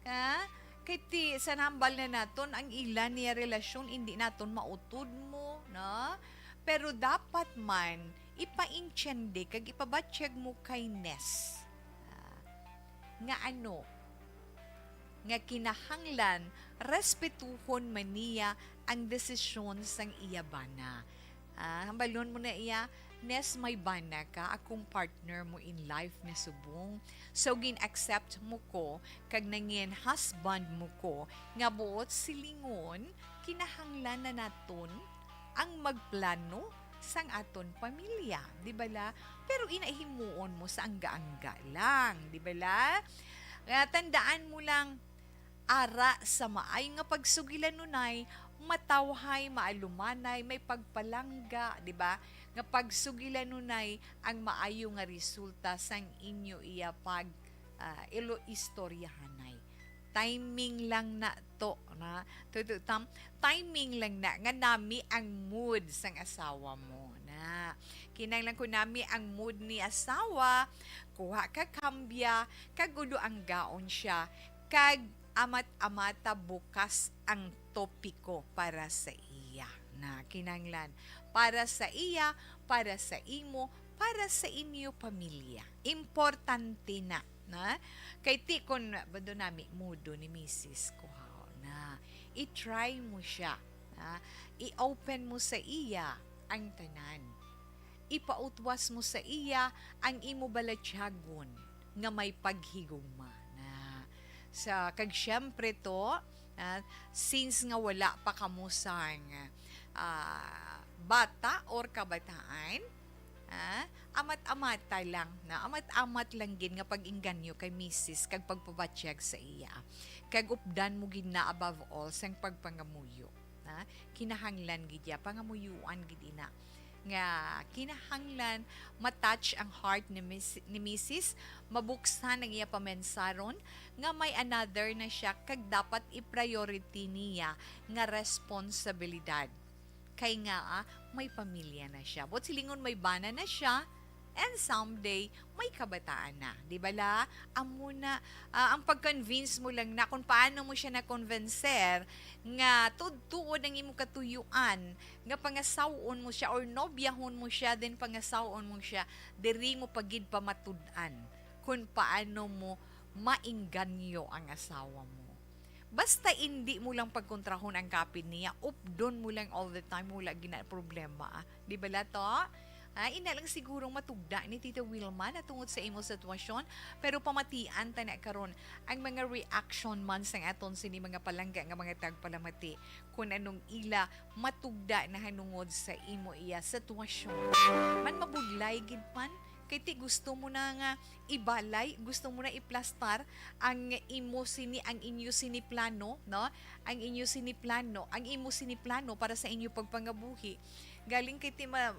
Ha? Kay ti, sa nambal na naton, ang ila niya relasyon, hindi naton mautod mo, no? Pero dapat man, ipaintiende kag ipabatyag mo kay Ness. Ah, nga ano? Nga kinahanglan, respetuhon man niya ang desisyon sang iya bana. Ah, hambalon mo na iya, Ness, may bana ka, akong partner mo in life na subong. So, gin-accept mo ko, kag nangin husband mo ko, nga buot silingon, kinahanglan na naton ang magplano sang aton pamilya, di bala? Pero ina himuon mo sa angga-angga lang, di bala? Nga tandaan mo lang, ara sa maay nga pagsugilan nunay, matawhay, maalumanay, may pagpalangga, di ba? Nga pagsugilanunay ang maayo nga resulta sang inyo iya pag, ah, ilo istoryahanay. Timing lang na to, na. Tutu-, tam-, timing lang na nga nami ang mood sang asawa mo, na. Kinahanglan ko nami ang mood ni asawa, kuha ka kambya, kag ulo ang gaon siya, kag amat-amata bukas ang topiko para sa iya. Na kinahanglan para sa iya, para sa imo, para sa inyo pamilya. Importante na, na? Kay ti kon bado nami mudo ni misis ko, ha, na i-try mo siya, na i-open mo sa iya ang tanan. Ipautwas mo sa iya ang imo balatyagon nga may paghigugma, na. Sa, kag siyempre to, ah, since nga wala pa kamo sang, ah, bata or kabataan, ah, amat-amata lang, na, amat-amat lang gid nga pag-inganyo kay misis kag pagpabatyag sa iya. Kag updan mo gid na above all sang pagpangamuyo, na. Kinahanglan gid ya, pangamuyuan gid ina, nga kinahanglan ma-touch ang heart ni mis-, ni misis, mabuksan ang iya pamensaron nga may another na siya kag dapat i-priority niya nga responsibilidad. Kay nga, ah, may pamilya na siya. Buot silingon, may bana na siya, and someday, may kabataan na. Di bala? Amo na, ah, ang pag-convince mo lang na kung paano mo siya na-convincer nga tuod-tuod ang imong katuyuan, nga pangasawon mo siya or nobyahon mo siya, then pangasawon mo siya, diri mo pa gid pamatud-an kung paano mo maingganyo ang asawa mo. Basta indi mo lang pagkontrahon ang kapid niya, updon mo lang all the time, wala gina problema, ah. Di bala to? Ah, ina lang sigurong matugda ni Tita Wilma na tungod sa imo sitwasyon, pero pamatian ta na karon ang mga reaction man sang aton sini mga palangga nga mga tagpalamati, kung anong ila matugda nahanungod sa imo iya sitwasyon. Man mabudlay gid man, kay ti gusto mo na nga ibalay, gusto mo na iplastar ang imo sini, ang inyo sini plano, no? Ang inyo sini plano, ang imo sini plano para sa inyo pagpangabuhi. Galing kay ti ma-,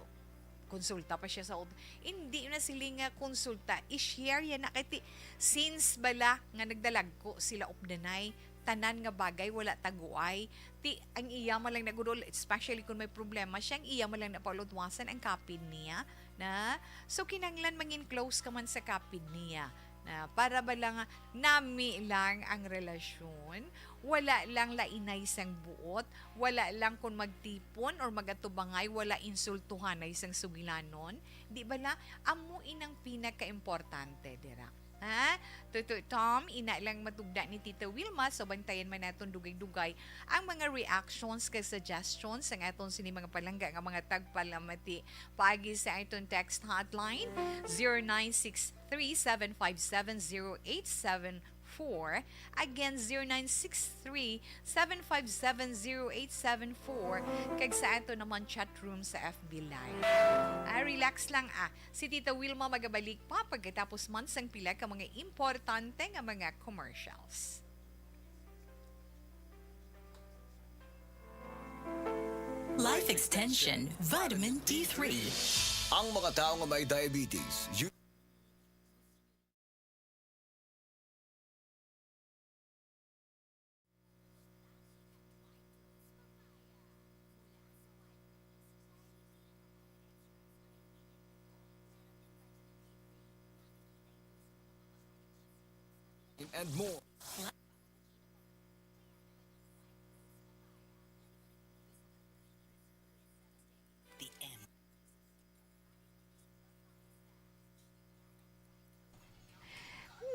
konsulta pa siya sa ut-, hindi na sila nga konsulta. I-share yan na kay ti, since bala nga nagdalagko sila updanay, tanan nga bagay wala taguay. Ti, ang iya man lang nagudol, especially kung may problema siya, ang iya man lang napaulutwasan ang kapid niya, na. So, kinahanglan mangin close ka man sa kapid niya, na, para bala nga nami lang ang relasyon, wala lang lainay sang buot, wala lang kon magtipon or magatubangay, wala insultuhanay sang sugilanon. Di bala? Amo inang pinakaimportante dira. Ha? Tutoy Tom, ina lang matugda ni Tita Wilma, so bantayan man naton dugay-dugay ang mga reactions kag suggestions sang aton sini mga palangga nga mga tagpalamati paagi sa aton text hotline, zero nine six three, seven five seven, zero eight seven four. Again, zero nine six three, seven five seven, zero eight seven four, kag sa aton naman chat room sa F B Live. Ah, relax lang, ah. Si Tita Wilma magabalik pa pagkatapos man sang pila ka mga importante nga mga commercials. Life Extension Vitamin D three. Ang mga tawo nga may diabetes, you and more. The end.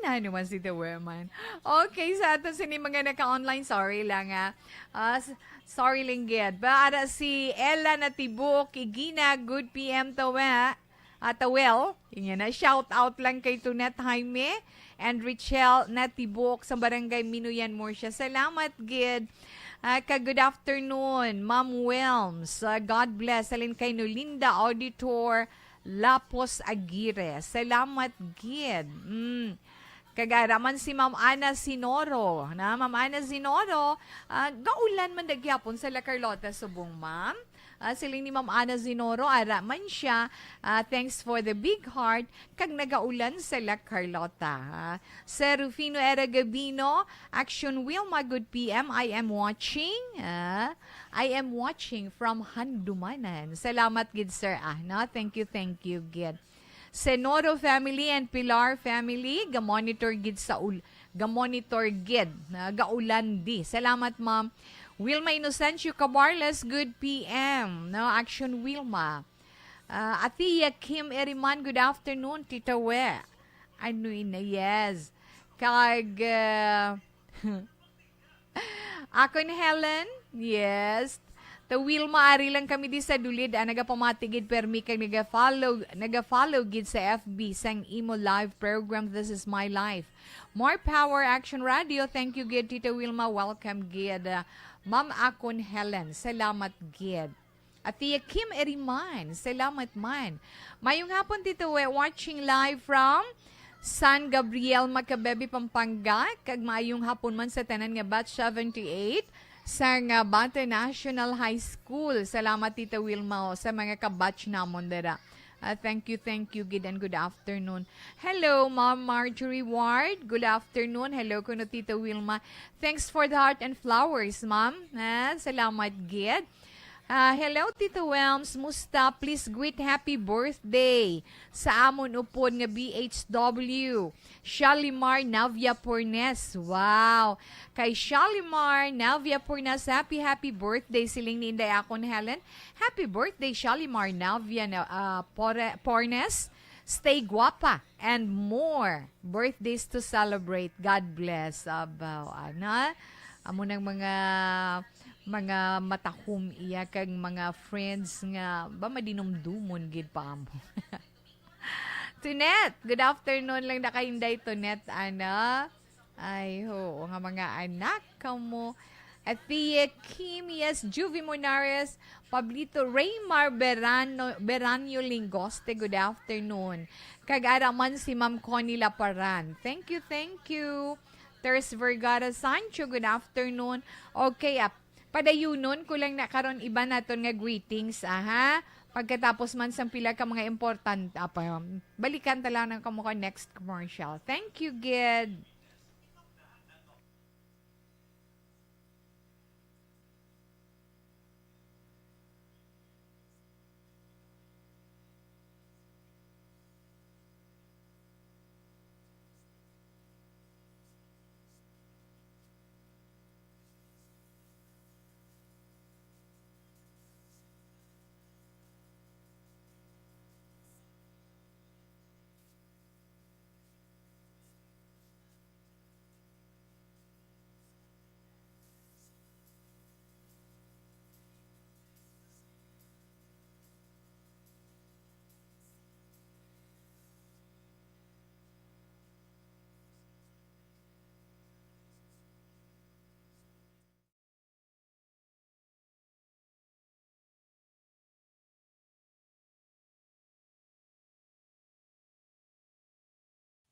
Na naman si The Woman. Okay, sa aton sini mga naka-online, sorry lang, ah. Ah, s-, sorry lang gid. Para si Ella Natibok, Igina, good P M to, ah. Ah, Tawel, inyo na, shout out lang kay Tunet Jaime and Richelle Natibok sa Barangay Minuyan, Murcia. Salamat gid. Ah, ka good afternoon, Ma'am Wilms. Ah, God bless. Halin kay Nolinda Auditor Lapos Aguirre. Salamat gid. Mm. Kag ara man si Ma'am Ana Sinoro, na? Ma'am Ana Sinoro, ah, gaulan man da gihapon sa La Carlota subong, ma'am. Ah, siling ni Ma'am Ana Sinoro, ara man siya, ah, thanks for the big heart, kag nagaulan sa La Carlota, ha. Sir Rufino Era Gabino, Action Wilma, good P M, I am watching, ah, I am watching from Handumanan. Salamat gid, sir, ah, no? Thank you, thank you, gid. Senoro family and Pilar family, ga-monitor gid sa ul-, ga-monitor gid, ah, gaulan di. Salamat, ma'am. Wilma Inocencio Cabarles, good P M, no? Action Wilma. Ah, Atiya Kim Eriman, good afternoon, Tita We. Ano ina, yes. Kag, ah, Akon Helen, yes. Ta Wilma, ari lang kami di sa Dulid, ah, nagapamati gid permi kag nagafollow, nagafollow gid sa F B sang imo live program, This Is My Life. More power, Action Radio. Thank you gid, Tita Wilma. Welcome gid, ah, Ma'am Akon Helen. Salamat gid. At Tia Kim Eriman, salamat man. Mayong hapon, Tito We, watching live from San Gabriel, Macabebe, Pampanga. Kag mayong hapon man sa tanan nga batch seventy-eight sa nga Bata National High School. Salamat, Tita Wilma, o, sa mga kabatch namon dira. Ah, thank you, thank you, gid, and good afternoon. Hello, Ma'am Marjorie Ward. Good afternoon. Hello kuno, Tita Wilma. Thanks for the heart and flowers, ma'am. Ah, salamat, gid. Ah, hello, Tito Welms. Musta? Please greet happy birthday sa amon upod nga B H W, Shalimar Navia Pornes. Wow! Kay Shalimar Navia Pornes, happy, happy birthday, siling ni Inday Akon Helen. Happy birthday, Shalimar Navia na, ah, Pore-, Pornes. Stay guapa and more birthdays to celebrate. God bless. Abaw, ana. Amo nang mga, mga matahom iya kag mga friends nga ba madinumdumon gid pa amo. Tunet, good afternoon lang na kay Inday Tunet, ana. Ay, oo, nga mga anak kamo. Athea Kim, yes, Juvie Monares, Pablito Raymar Berano, Beranyo Lingoste, good afternoon. Kag ara man si Ma'am Connie Laparan. Thank you, thank you. Ters Vergara Sancho, good afternoon. Okay, ah, padayunon ko lang na karon iban naton nga greetings, ah, ha? Pagkatapos man sang pila ka mga important, ah, pa, balikan ta lang nang kamo ka next commercial. Thank you, gid.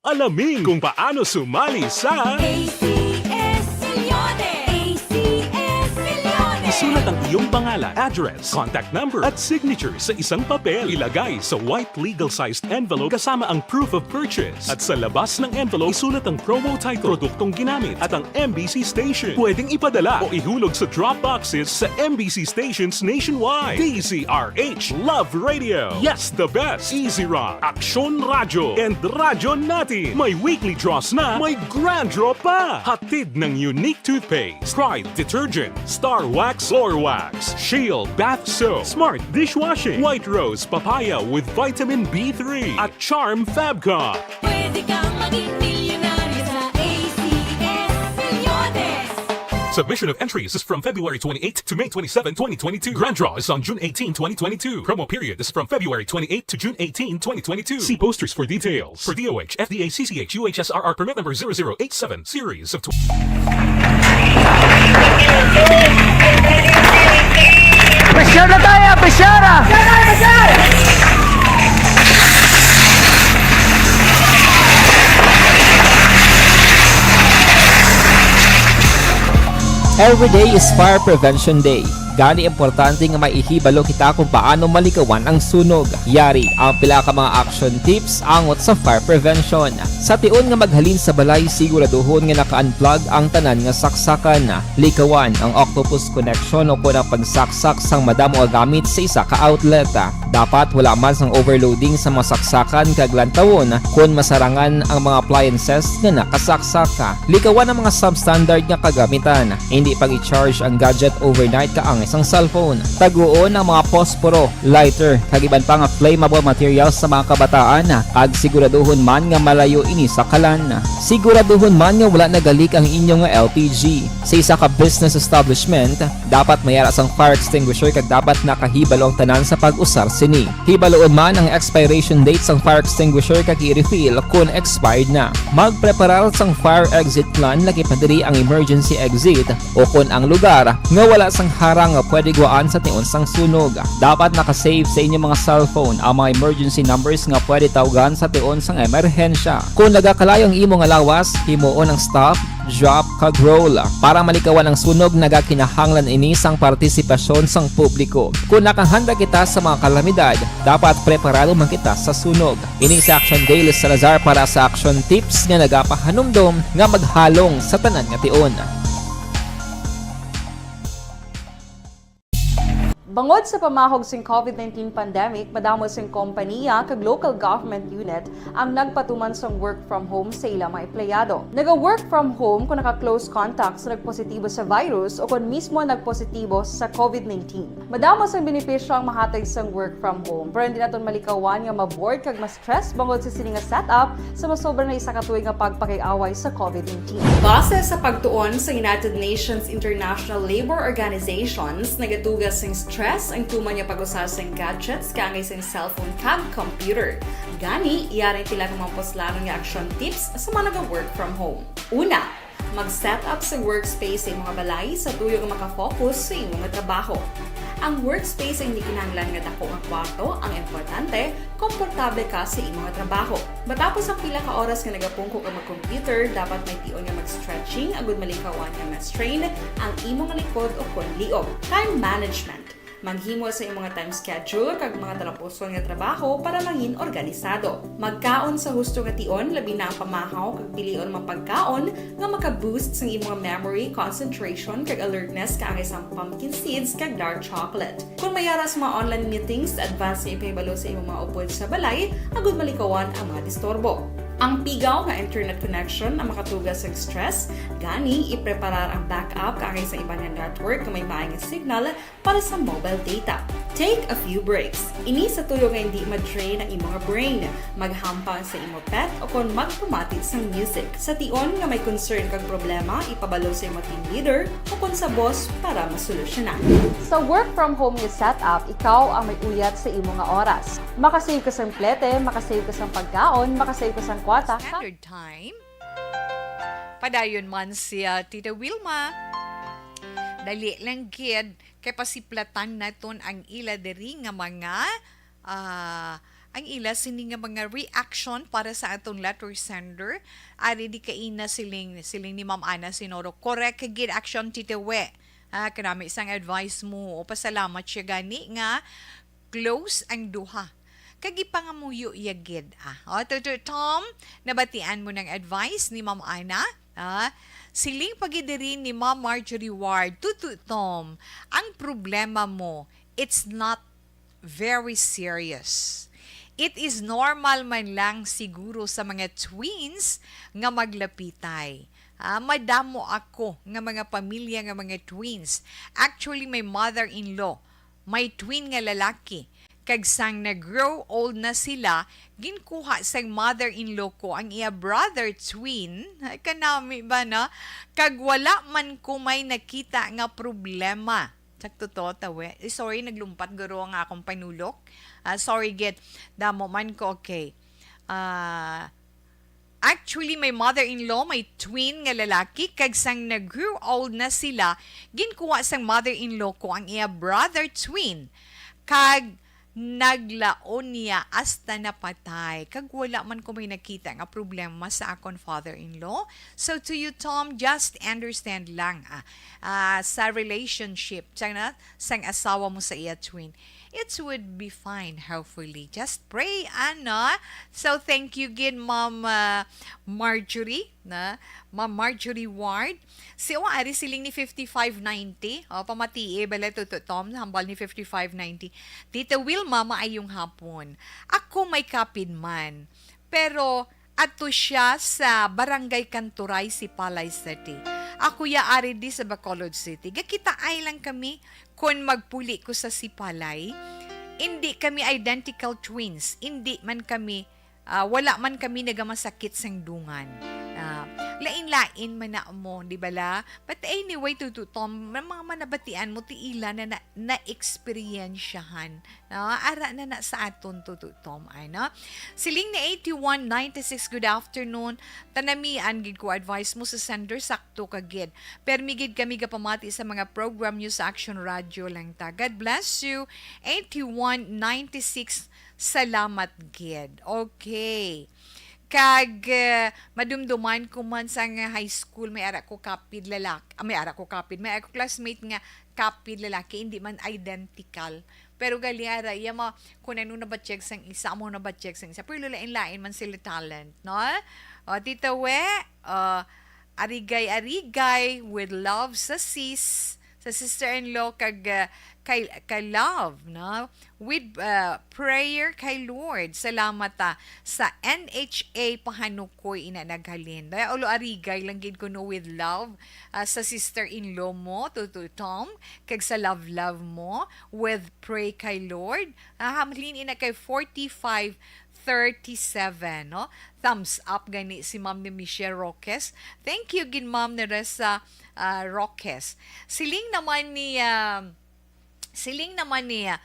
Alamin kung paano sumali sa A C S Millones! A C S Millones! Isulat ang iyong pangalan, address, contact number, at signature sa isang papel. Ilagay sa white legal-sized envelope kasama ang proof of purchase. At sa labas ng envelope, isulat ang promo title, produktong ginamit, at ang M B C station. Pwedeng ipadala o ihulog sa drop boxes sa M B C stations nationwide. D Z R H Love Radio. Yes, the best. Easy Rock, Aksyon Radyo, and Radyo Natin. May weekly draws na, may grand draw pa. Hatid ng Unique Toothpaste, Pride Detergent, Star Wax, Floor Wax, Shield Bath Soap, Smart Dishwashing, White Rose Papaya with Vitamin B three, at Charm Fabcon. Pwede kang maging milyonaryo sa A C S Millones. Submission of entries is from February twenty-eighth to May twenty-seven, twenty twenty-two. Grand draw is on June eighteen, twenty twenty-two. Promo period is from February twenty-eighth to June eighteen, twenty twenty-two. See posters for details. For D O H, F D A, C C H, U H S R R permit number zero zero eight seven, series of tw- Pressure na tayo! Pressure na! Every day is Fire Prevention Day. Gani, importante nga maihibalo kita kung paano malikawan ang sunog. Yari ang pila ka mga action tips angot sa fire prevention. Sa tion nga maghalin sa balay, siguraduhon nga naka-unplug ang tanan nga saksakan. Likawan ang octopus connection o kon ang pagsaksak sang madamo nga gamit sa isa ka outlet. Dapat wala man sang overloading sa mga saksakan kag lantawon kon masarangan ang mga appliances nga nakasaksak. Likawan ang mga substandard nga kagamitan. Hindi pag-i-charge ang gadget overnight kaangay sang cellphone. Taguon ang mga posporo, lighter, kag iban pa nga flammable materials sa mga kabataan, kag siguraduhon man nga malayo ini sa kalan. Siguraduhon man nga wala nagalik ang inyo nga L P G. Sa isa ka business establishment, dapat may ara sang fire extinguisher kag dapat nakahibalo ang tanan sa pag-usar sini. Hibaluon man ang expiration date sang fire extinguisher kag i-refill kon expired na. Magpreparar sang fire exit plan, lakip na diri ang emergency exit, o kon ang lugar nga wala sang harang nga pwede gwaan sa tion sang sunog. Dapat naka-save sa inyo mga cellphone ang mga emergency numbers nga pwede tawgan sa tion sang emerhensya. Kon nagakalayo ang imo nga lawas, himuon ang stop, drop, kag roll. Para malikawan ang sunog, nagakinahanglan ini sang partisipasyon sang publiko. Kon nakahanda kita sa mga kalamidad, dapat preparado man kita sa sunog. Ini si Action Dale Salazar para sa Action Tips nga nagapahanumdom nga maghalong sa tanan nga tion. Bangod sa pamahog sing COVID nineteen pandemic, madamo sing kompaniya kag local government unit ang nagpatuman sang work from home sa ila mga empleyado. Naga-work from home kung naka-close contact sa nagpositibo sa virus o kon mismo nagpositibo sa COVID nineteen. Madamo sang benepisyo ang mahatag sang work from home, pero hindi naton malikawan nga ma-bored kag ma-stress bangod sa sini nga setup sa masobra na isa ka tuig nga pagpakig-away sa COVID nineteen. Base sa pagtuon sa United Nations International Labor Organizations, nagatuga sing stress ang tuman nga pag-usa sing gadgets kaangay sing cellphone kag computer. Gani, yari ang pila ka mga puslanon nga action tips sa mga naga-work from home. Una, mag-set up sa workspace sa imo nga balay sa tuyo nga makafocus sa imo nga trabaho. Ang workspace ay hindi kinahanglan nga dako nga kwarto, ang importante, komportable ka sa imo nga trabaho. Matapos ang pila ka oras nga nagapungko ka mag-computer, dapat may tion nga mag-stretching agud malikawan nga ma-strain ang imo nga likod o kon liog. Time management. Maghimo sa imo nga time schedule kag mga talapuson nga trabaho para mangin organisado. Magkaon sa husto nga tion, labi na ang pamahaw kag pilion mga pagkaon nga maka-boost sang imo nga memory, concentration, kag alertness kaangay sang pumpkin seeds kag dark chocolate. Kon may ara sa mga online meetings, advance nga ipahibalo sa imo mga upod sa balay agud malikawan ang mga disturbo. Ang pigaw nga internet connection ang makatuga sa stress, gani ipreparar ang backup kaangay sa iban nga network nga may maay nga signal para sa mobile data. Take a few breaks. Ini sa tuyo nga hindi ma-drain ang imo nga brain. Maghampang sa imo pet o kon magpamati sang music. Sa tion nga may concern kag problema, ipabalo sa imo team leader o kon sa boss para masolusyonan. Sa work from home nga setup, ikaw ang may uyat sa imo nga oras. Makasave ka sang plete, makasave ka sang pagkaon, makasave ka sang kwarta. Standard time. Padayon man si, ah, Tita Wilma. Dali lang gid, kay pasiplatan naton ang ila diri nga mga, ah, ang ila sini nga mga reaction para sa aton letter sender. Ari di kaina siling, siling ni Ma'am Ana Sinoro. Correct gid action, Tita We. Ah, kanami sang advice mo. O, pasalamat siya gani nga close ang duha. Kag ipangamuyo iya gid, ah. O, Tuto Tom, nabatian mo ng advice ni Ma'am Ana? Ah, siling pa gid diri ni Ma'am Marjorie Ward, Tuto Tom, ang problema mo, it's not very serious. It is normal man lang siguro sa mga twins nga maglapitay. Ah, madamo ako nga mga pamilya nga mga twins. Actually, my mother-in-law, may twin nga lalaki. Kag sang nag-grow old na sila, ginkuha sang mother-in-law ko ang iya brother twin. Ay, kanami ba na? Kag wala man ko may nakita nga problema. Sakto to, tawe. Eh, sorry, naglumpat guro ang akong panulok. Ah, sorry, gid. Damo man ko, okay. Ah, actually, my mother-in-law, may twin nga lalaki, kag sang nag-grow old na sila, ginkuha sang mother-in-law ko ang iya brother twin. Kag Naglaon niya hasta napatay, kag wala man ko may nakita nga problema sa akon father-in-law. So to you, Tom, just understand lang, ah, ah, sa relationship sang, na, sang asawa mo sa iya twin, it would be fine, hopefully. Just pray, ano? So thank you gid, Ma'am, ah, Marjorie, na, Ma'am Marjorie Ward. Si o ari siling ni fifty-five ninety. O, pamatii bala, Tuto Tom, hambal ni fifty-five ninety. "Tita Wilma, maayong hapon. Ako may kapid man, pero ato siya sa Barangay Kanturay, Sipalay City. Ako ya ari di sa Bacolod City. Gakitaay lang kami kon magpuli ko sa Sipalay. Indi kami identical twins, indi man kami, ah, wala man kami nagamasakit sang dungan." Ah, lain-lain man na mo, di bala? But anyway, Tuto Tom, may mga manabatian mo, ti ila na, na, na-eksperyensyahan. No? Ara na na sa aton, Tuto Tom, ay, no? Siling ni eighty-one ninety-six, "Good afternoon. Tanamian gid ko advice mo sa sender, sakto ka gid. Permi gid kami gapamati sa mga program niyo sa Action Radio lang ta. God bless you." Eighty-one ninety-six, salamat gid. Okay. Kag, eh, madumduman ko man sa nga high school, may ara ko kapid lalaki, ah, may ara ko kapid, may ara ko classmate nga kapid lalaki, hindi man identical. Pero gali ara, iya ma-, kung ano nabatyag sang isa, amo nabatyag sang isa. Pero lain-lain man sila talent, no? O, Tita We, o, arigay-arigay, with love sa sis, sa sister-in-law, kag, ah, kay, kay love, no? With, ah, prayer kay Lord. Salamat, ah, sa N H A Pahanukoy ina naghalin. Daya ulo arigay lang gid kuno with love, ah, sa sister-in-law mo, Tutoy Tom, kag sa love-love mo, with pray kay Lord. Ah, hamlin ina kay forty-five thirty-seven, no? Thumbs up gani si Ma'am ni Michelle Roques. Thank you gid, Ma'am Neresa, ah, Roques. Siling naman ni, ah, siling naman ni, ah,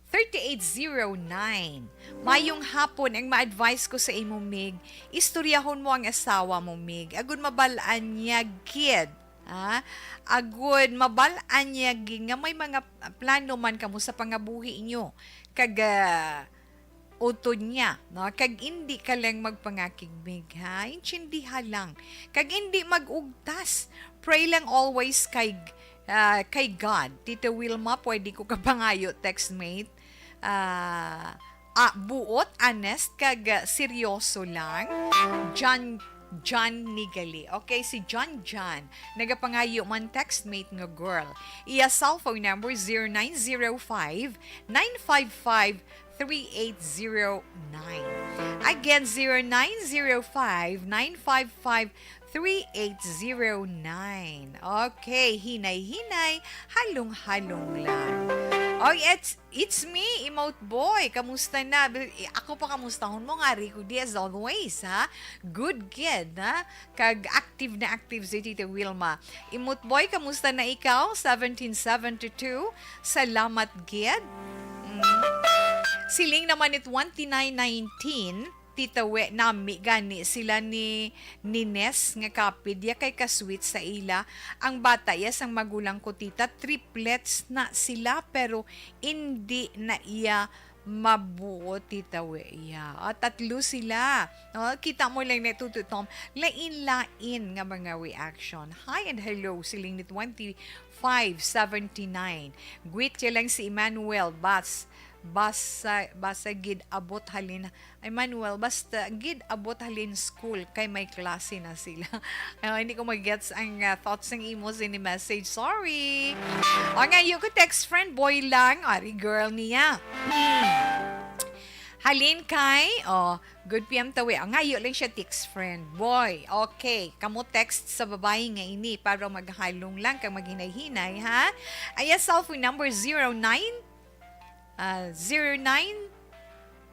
thirty-eight zero nine, "Mayong hapon, ang ma-advise ko sa imo, Mig, istoryahon mo ang asawa mo, Mig, agud mabal-an niya gid, ha? Agud mabal-an niya gid nga may mga plano man kamo sa pangabuhi niyo, kag, ah, utod niya, no? Kag indi ka lang magpangakig, Mig, ha? Intindiha lang. Kag indi mag-ugtas. Pray lang always kay, ah, kay God." Tita Wilma, pwede ko kapangayo, textmate? Ah, ah, buot, honest, kag, ah, seryoso lang. John, John Nigali. Okay, si John John. Nagapangayo man, textmate nga girl. Iya cellphone number, zero nine zero five, nine five five, three eight zero nine. Again, zero nine zero five, nine five five, three eight zero nine. Okay, hinay-hinay, halong-halong lang. Oh, it's, it's me, Emote Boy. Kamusta na? Bil-, eh, ako pa kamustahon mo nga, Rico Diaz, always, ha? Good kid, ha? Kag active na active si Tita Wilma. Emote Boy, kamusta na ikaw? Seventeen seventy-two, salamat gid. Mm. Siling naman ni twenty-nine nineteen, Tita We, nami gani sila ni Nines nga kapid ya kay ka-sweet sa ila. Ang bata ya sang magulang ko, tita, triplets na sila, pero indi na iya mabuo, Tita We, ya. Ah, tatlo sila. No? Kita mo lang na, Tuto Tom, lain-lain nga mga reaction. Hi and hello, siling ni twenty-five seventy-nine. Greet ya lang si Emmanuel Bas, basa, basa gid abot halin, Emmanuel, basta gid abot halin school kay may klase na sila. Ah, hindi ko mag-gets ang, ah, thoughts ng imo sa ini message. Sorry. O, ngayo ko text friend, boy lang. Ari, girl niya. Hmm. Halin kay, oh, good P M Tawi. Ang ngayo lang siya text friend, boy. Okay, kamo text sa babae nga ini para maghalong lang kag maghinay-hinay, ha? Aya cellphone number zero nine, ah, zero nine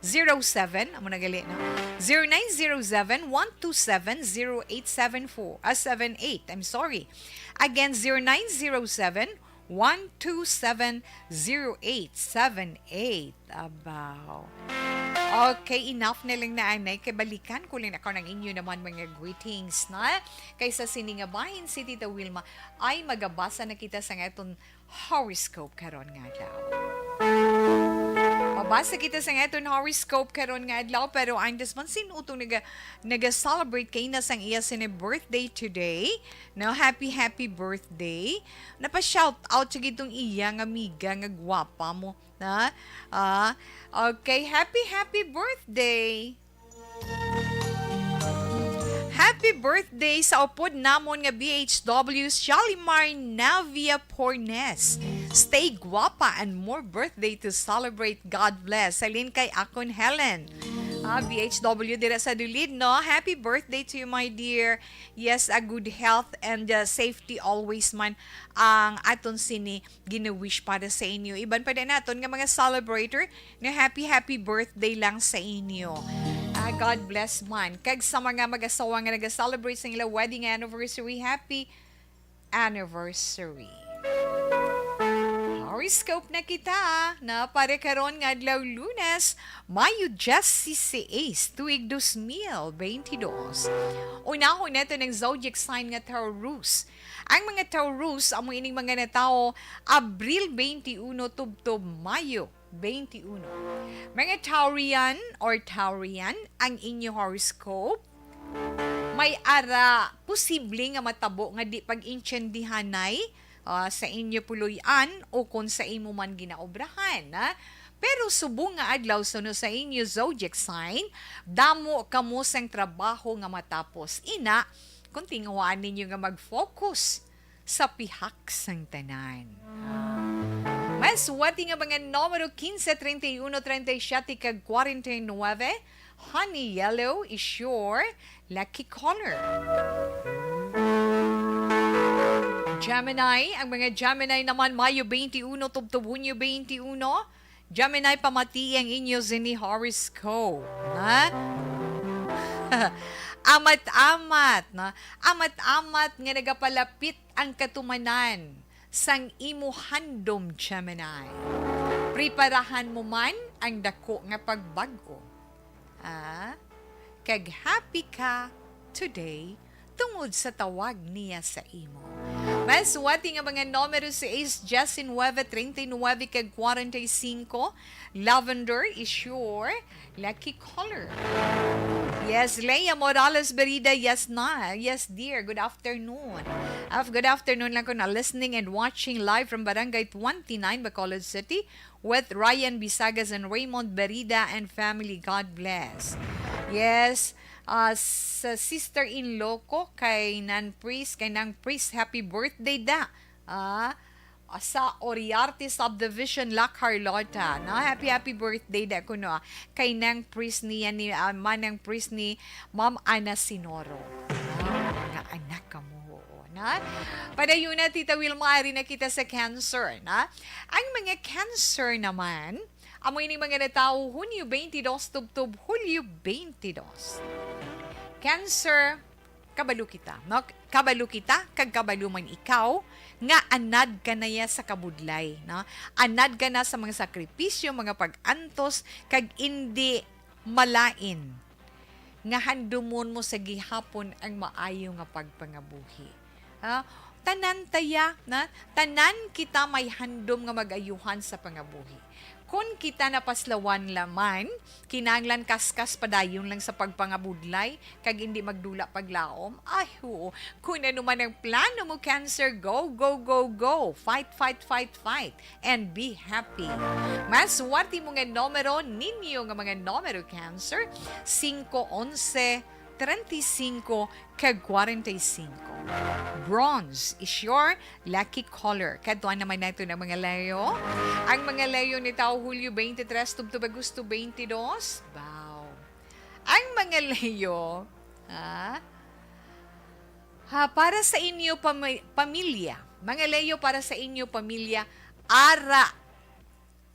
zero seven, amo na gali, no? Zero nine zero seven, one two seven, zero eight seven four, ah, seven eight, I'm sorry. Again, zero nine zero seven, one two seven, zero eight seven eight. Abaw. Okay, enough na lang na anay. Kay balikan ko lang ako ng inyo naman mga greetings, na? Kaysa sini nga bahin si Tita Wilma, ay magabasa na kita sa aton horoscope karon nga adlaw. Mabasa kita sa aton horoscope karon nga adlaw, pero ang dasman sin utong naga, naga-celebrate kay na sang iya sini birthday today. No, happy, happy birthday. Napa-shout out sa gitong iya nga amiga nga gwapa mo. Na? Ah, okay, happy, happy birthday. Happy birthday sa upod namon nga B H W, Shalimar Navia Pornes. Stay guapa and more birthday to celebrate. God bless. Halin kay akon Helen. Ah, B H W dira sa Dulid, no? Happy birthday to you, my dear. Yes, a good health and uh, safety always man ang aton sini gina-wish para sa inyo. Iban pa din naton nga mga celebrator, nga happy, happy birthday lang sa inyo. Ah, God bless man. Kag sa mga mag-asawa nga nag-celebrate sa ilang wedding anniversary, happy anniversary. Horoscope na kita na para karon nga adlaw, Lunes, Mayo diyes seis, tuig dos mil benti dos. Unahon nato ng zodiac sign nga Taurus. Ang mga Taurus amo ining mga natawo Abril twenty-one tubtob Mayo twenty-one. Mga Taurian or Taurian, ang inyo horoscope may ara posible nga matabo nga di pag-intindihanay, ah, sa inyo puloy-an o kon sa imo man ginaobrahan, ha? Pero subong nga adlaw suno sa inyo zodiac sign, damo kamo sang trabaho nga matapos. Ina, kung tinguhaan ninyo nga mag-focus sa pihak sang tanan. Ah. Mas wati nga mga numero quince, treinta y uno, treinta y siete, kag cuarenta y nueve, honey yellow is your lucky color. Gemini, ang mga Gemini naman, Mayo twenty-one tubtob Hunyo twenty-one, Gemini, pamati ang inyo zini horoscope, ha? Amat-amat, no? Amat-amat nga nagapalapit ang katumanan sang imo handom, Gemini. Preparahan mo man ang dako nga pagbag-o. Ah, kag happy ka today tungod sa tawag niya sa imo. Mas wati nga mga numero, seis, diecinuebe, treinta y nueve, kag cuarenta y cinco, lavender is your lucky color. Yes, Leia Morales Berida, yes na. Yes, dear. Good afternoon. Af, good afternoon lang ko na listening and watching live from Barangay twenty-nine, Bacolod City, with Ryan Bisagas and Raymond Berida and family. God bless. Yes, uh, sa sister-in-law ko, kay Nan Pris, kay Nang Pris, happy birthday da. Ah, sa Oriarte Subdivision, La Carlota. No? Happy, happy birthday da kuno, ah, kay Nang Pris niya ni, ah, Manang Pris ni Ma'am Ana Sinoro. Ah, nga anak ka mo. Na? Padayon na, Tita Wilma, ari na kita sa Cancer, na? Ang mga Cancer naman, amo ini mga natawo Hunyo twenty-dos tubtob Hulyo twenty-dos. Cancer, kabalo kita, no? Kabalo kita, kag kabalo man ikaw, nga anad ka na ya sa kabudlay, no? Anad ka na sa mga sakripisyo, mga pag-antos, kag indi malain nga handumon mo sa gihapon ang maayo nga pagpangabuhi. Ha? Tanan taya, na, tanan kita may handom nga mag-ayuhan sa pangabuhi. Kun kita napaslawan laman, kinahanglan kaskas padayon lang sa pagpangabudlay, kag indi magdula paglaom. Ay, huo. Kun ano man ang plano mo, Cancer, go, go, go, go. Fight, fight, fight, fight. And be happy. Mas swerte mo nga numero ninyo nga mga numero, Cancer, singko, onse, treinta y cinco, kag cuarenta y cinco. Bronze is your lucky color. Kadtuan naman nato ang mga Leo. Ang mga Leo ni tao Hulyo twenty-three tubtob Agosto twenty-two. Wow. Ang mga Leo, ha? Ha, para sa inyo pami-, pamilya. Mga Leo, para sa inyo pamilya, ara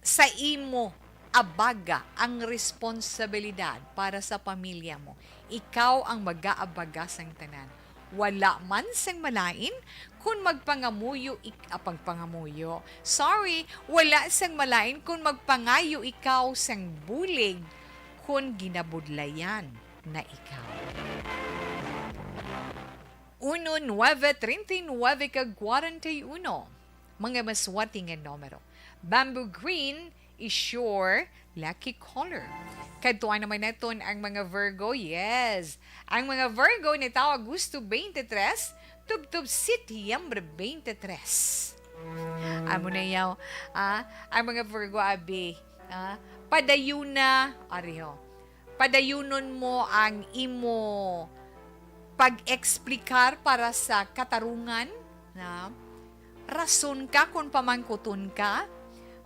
sa imo abaga ang responsibilidad para sa pamilya mo. Ikaw ang mag-aabaga sang tanan. Wala man sang malain kun magpangamuyo ik-, ah, pagpangamuyo. Sorry, wala sang malain kun magpangayo ikaw sang bulig kun ginabudlayan na ikaw. Uno, nuebe, treinta y nuebe kag cuarenta y uno. Mga maswerte nga numero. Bamboo green is your lucky color. Kadtuan naman naton ang mga Virgo. Yes, ang mga Virgo ni tawo Agosto twenty-three, tubtob Setyembre twenty-three. Amo na yaw, ah, ang mga Virgo, abi, ah, padayuna, ariho. Padayunon mo ang imo pag-explicar para sa katarungan, na rason ka kon pamangkuton ka,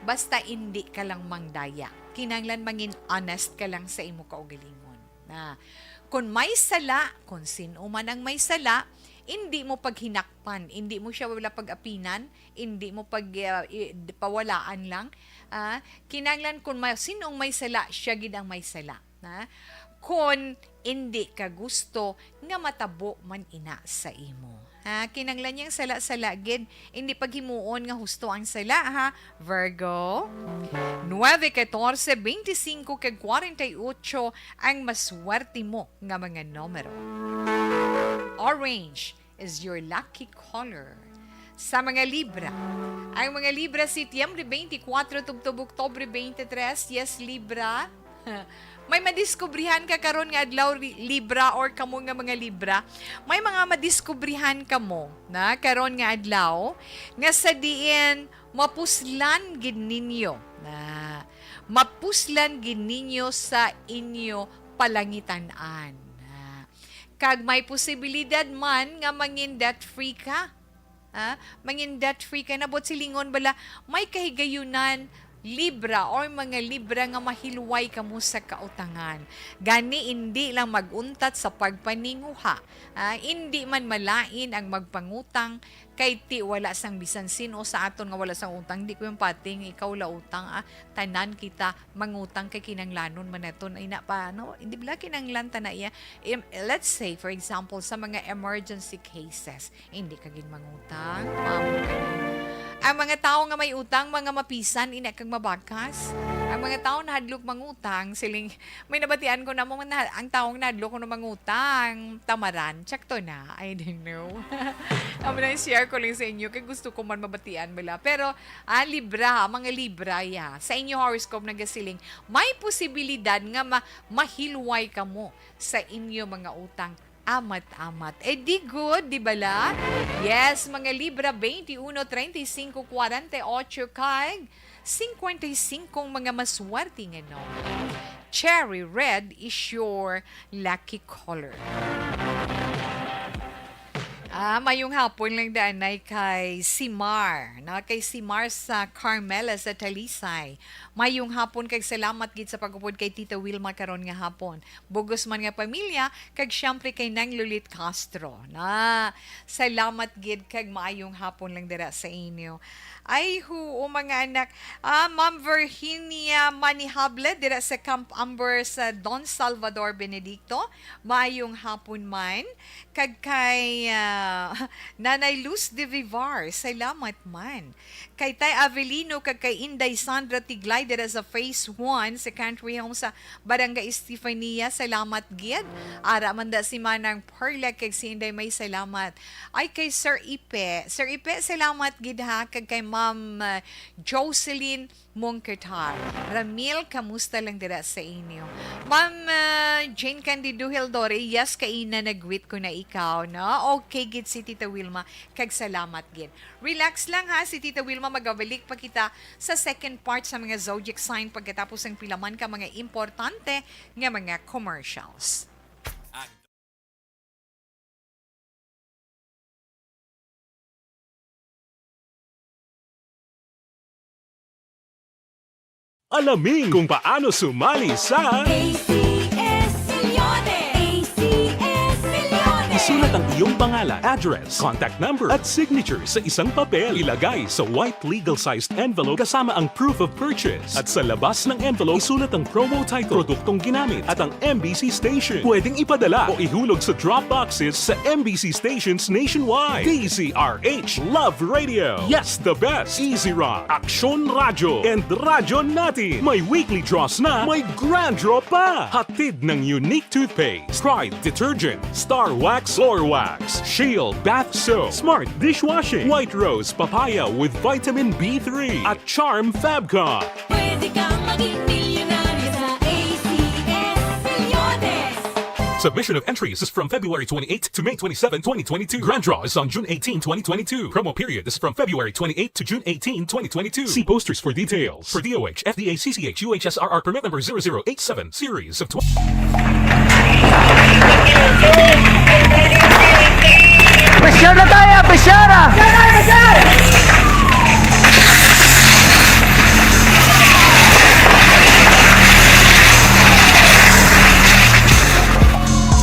basta indi ka lang mangdaya. Kinahanglan mangin honest ka lang sa imo kaugalingon. Na, kon may sala, kon sin-o man ang may sala, indi mo paghinakpan, indi mo siya wala pag-apinan, indi mo pag, ah, i-, pawalaan lang. Ah, kinahanglan kon may, sin-ong may sala, siya gid ang may sala. Na, kon indi ka gusto nga matabo man ina sa imo. Ha, kinahanglan niyang sala-sala gid, indi paghimuon nga husto ang sala, ha, Virgo. Nueve, catorce, veinticinco, kag kwarenta y ocho ang maswerte mo nga mga numero. Orange is your lucky color. Sa mga Libra, ang mga Libra, Setyembre twenty-four tubtob Oktubre twenty-three. Yes, Libra. May madiskubrihan ka karon nga adlaw, Ri-, Libra, or kamo nga mga Libra, may mga madiskubrihan kamo na karon nga adlaw nga sa diin mapuslan gid ninyo, na mapuslan gid ninyo sa inyo palangitan-an. Na, kag may posibilidad man nga mangin debt-free ka. Ha? Mangin debt-free ka na, buot silingon bala, may kahigayunan, Libra or mga Libra, nga mahilway kamo sa kautangan. Gani, indi lang mag-untat sa pagpaninguha. Ha? Indi man malain ang magpangutang, kay ti wala sang bisan sin-o sa aton nga wala sang utang. Di ko yung pating ikaw la utang, ah. Tanan kita mangutang kay kinanglanon man naton. Ay na pa, no? Hindi bala kinanglan ta na iya. Im-, let's say, for example, sa mga emergency cases, hindi ka gid mangutang. Mao ka na. Ang mga tawo nga may utang, mga mapisan, ina kag mabakas. Ang mga tawo nahadlok mangutang, siling, may nabatian ko na mo, na, ang tawo nga nahadlok ko na mangutang, tamaran. Check to na. I don't know. Amo na, share ko lang sa inyo, kay gusto ko man mabatian bala. Pero, ah, Libra, mga Libra, ya. Sa inyo horoscope nagasiling, may posibilidad nga ma-, mahilway kamo sa inyo mga utang. Amat-amat. Eh, di good, di bala? Yes, mga Libra, twenty-one, treinta y cinco, cuarenta y ocho, kag cincuenta y cinco ang mga maswerte nga numero. Cherry red is your lucky color. Ah, mayong hapon lang danay kay Simar, no? Kay Simar sa Carmela sa Talisay. Mayong hapon kag salamat gid sa pag-upod kay Tita Wilma karon nga hapon. Bugos man nga pamilya, kag siyempre kay Nang Lulit Castro. Na, salamat gid kag maayong hapon lang dira sa inyo. Ay, huo, mga anak. Ah, Ma'am Virginia Manihable dira sa Camp Amber sa Don Salvador Benedicto. Maayong hapon man. Kag kay, ah, Nanay Luz de Vivar, salamat man. Kay Tay Avelino kag kay Inday Sandra Tiglay dira sa Phase one sa Country Home sa Barangay Estefania, salamat gid. Ara man da si Manang Perla kag si Inday May, salamat. Ay, kay Sir Ipe, Sir Ipe, salamat gid ha, kag kay Ma'am, ah, Jocelyn Mungkertar. Ramil, kamusta lang dira sa inyo? Ma'am, ah, Jane Candido Hildore, yes, kaina nag-greet ko na ikaw, no? Okay gid si Tita Wilma, kag salamat gid. Relax lang ha, si Tita Wilma, magabalik pa kita sa second part sa mga zodiac sign pagkatapos ang pila man ka mga importante nga mga commercials. Alamin kung paano sumali sa A C S Milyonary! A C S Milyonary! Isulat ang iyong pangalan, address, contact number, at signature sa isang papel. Ilagay sa white legal-sized envelope kasama ang proof of purchase. At sa labas ng envelope, isulat ang promo title, produktong ginamit, at ang M B C station. Pwedeng ipadala o ihulog sa drop boxes sa M B C stations nationwide. D Z R H Love Radio. Yes, the best. Easy Rock, Aksyon Radyo, and Radyo Natin. May weekly draws na, may grand draw pa. Hatid ng Unique Toothpaste, Pride Detergent, Star Wax Clorox, Shield Bath Soap, Smart Dishwashing, White Rose Papaya with Vitamin B three, at Charm Fabcon. Pwede kang maging milyonaryo sa A C S Milyones. Submission of entries is from February twenty-eight to May twenty-seven, twenty twenty-two. Grand draw is on June eighteen, twenty twenty-two. Promo period is from February twenty-eight to June eighteen, twenty twenty-two. See posters for details. For D O H, F D A, C C H, U H S R R permit number zero zero eight seven, series of twenty. Pressure na tayo, pressure!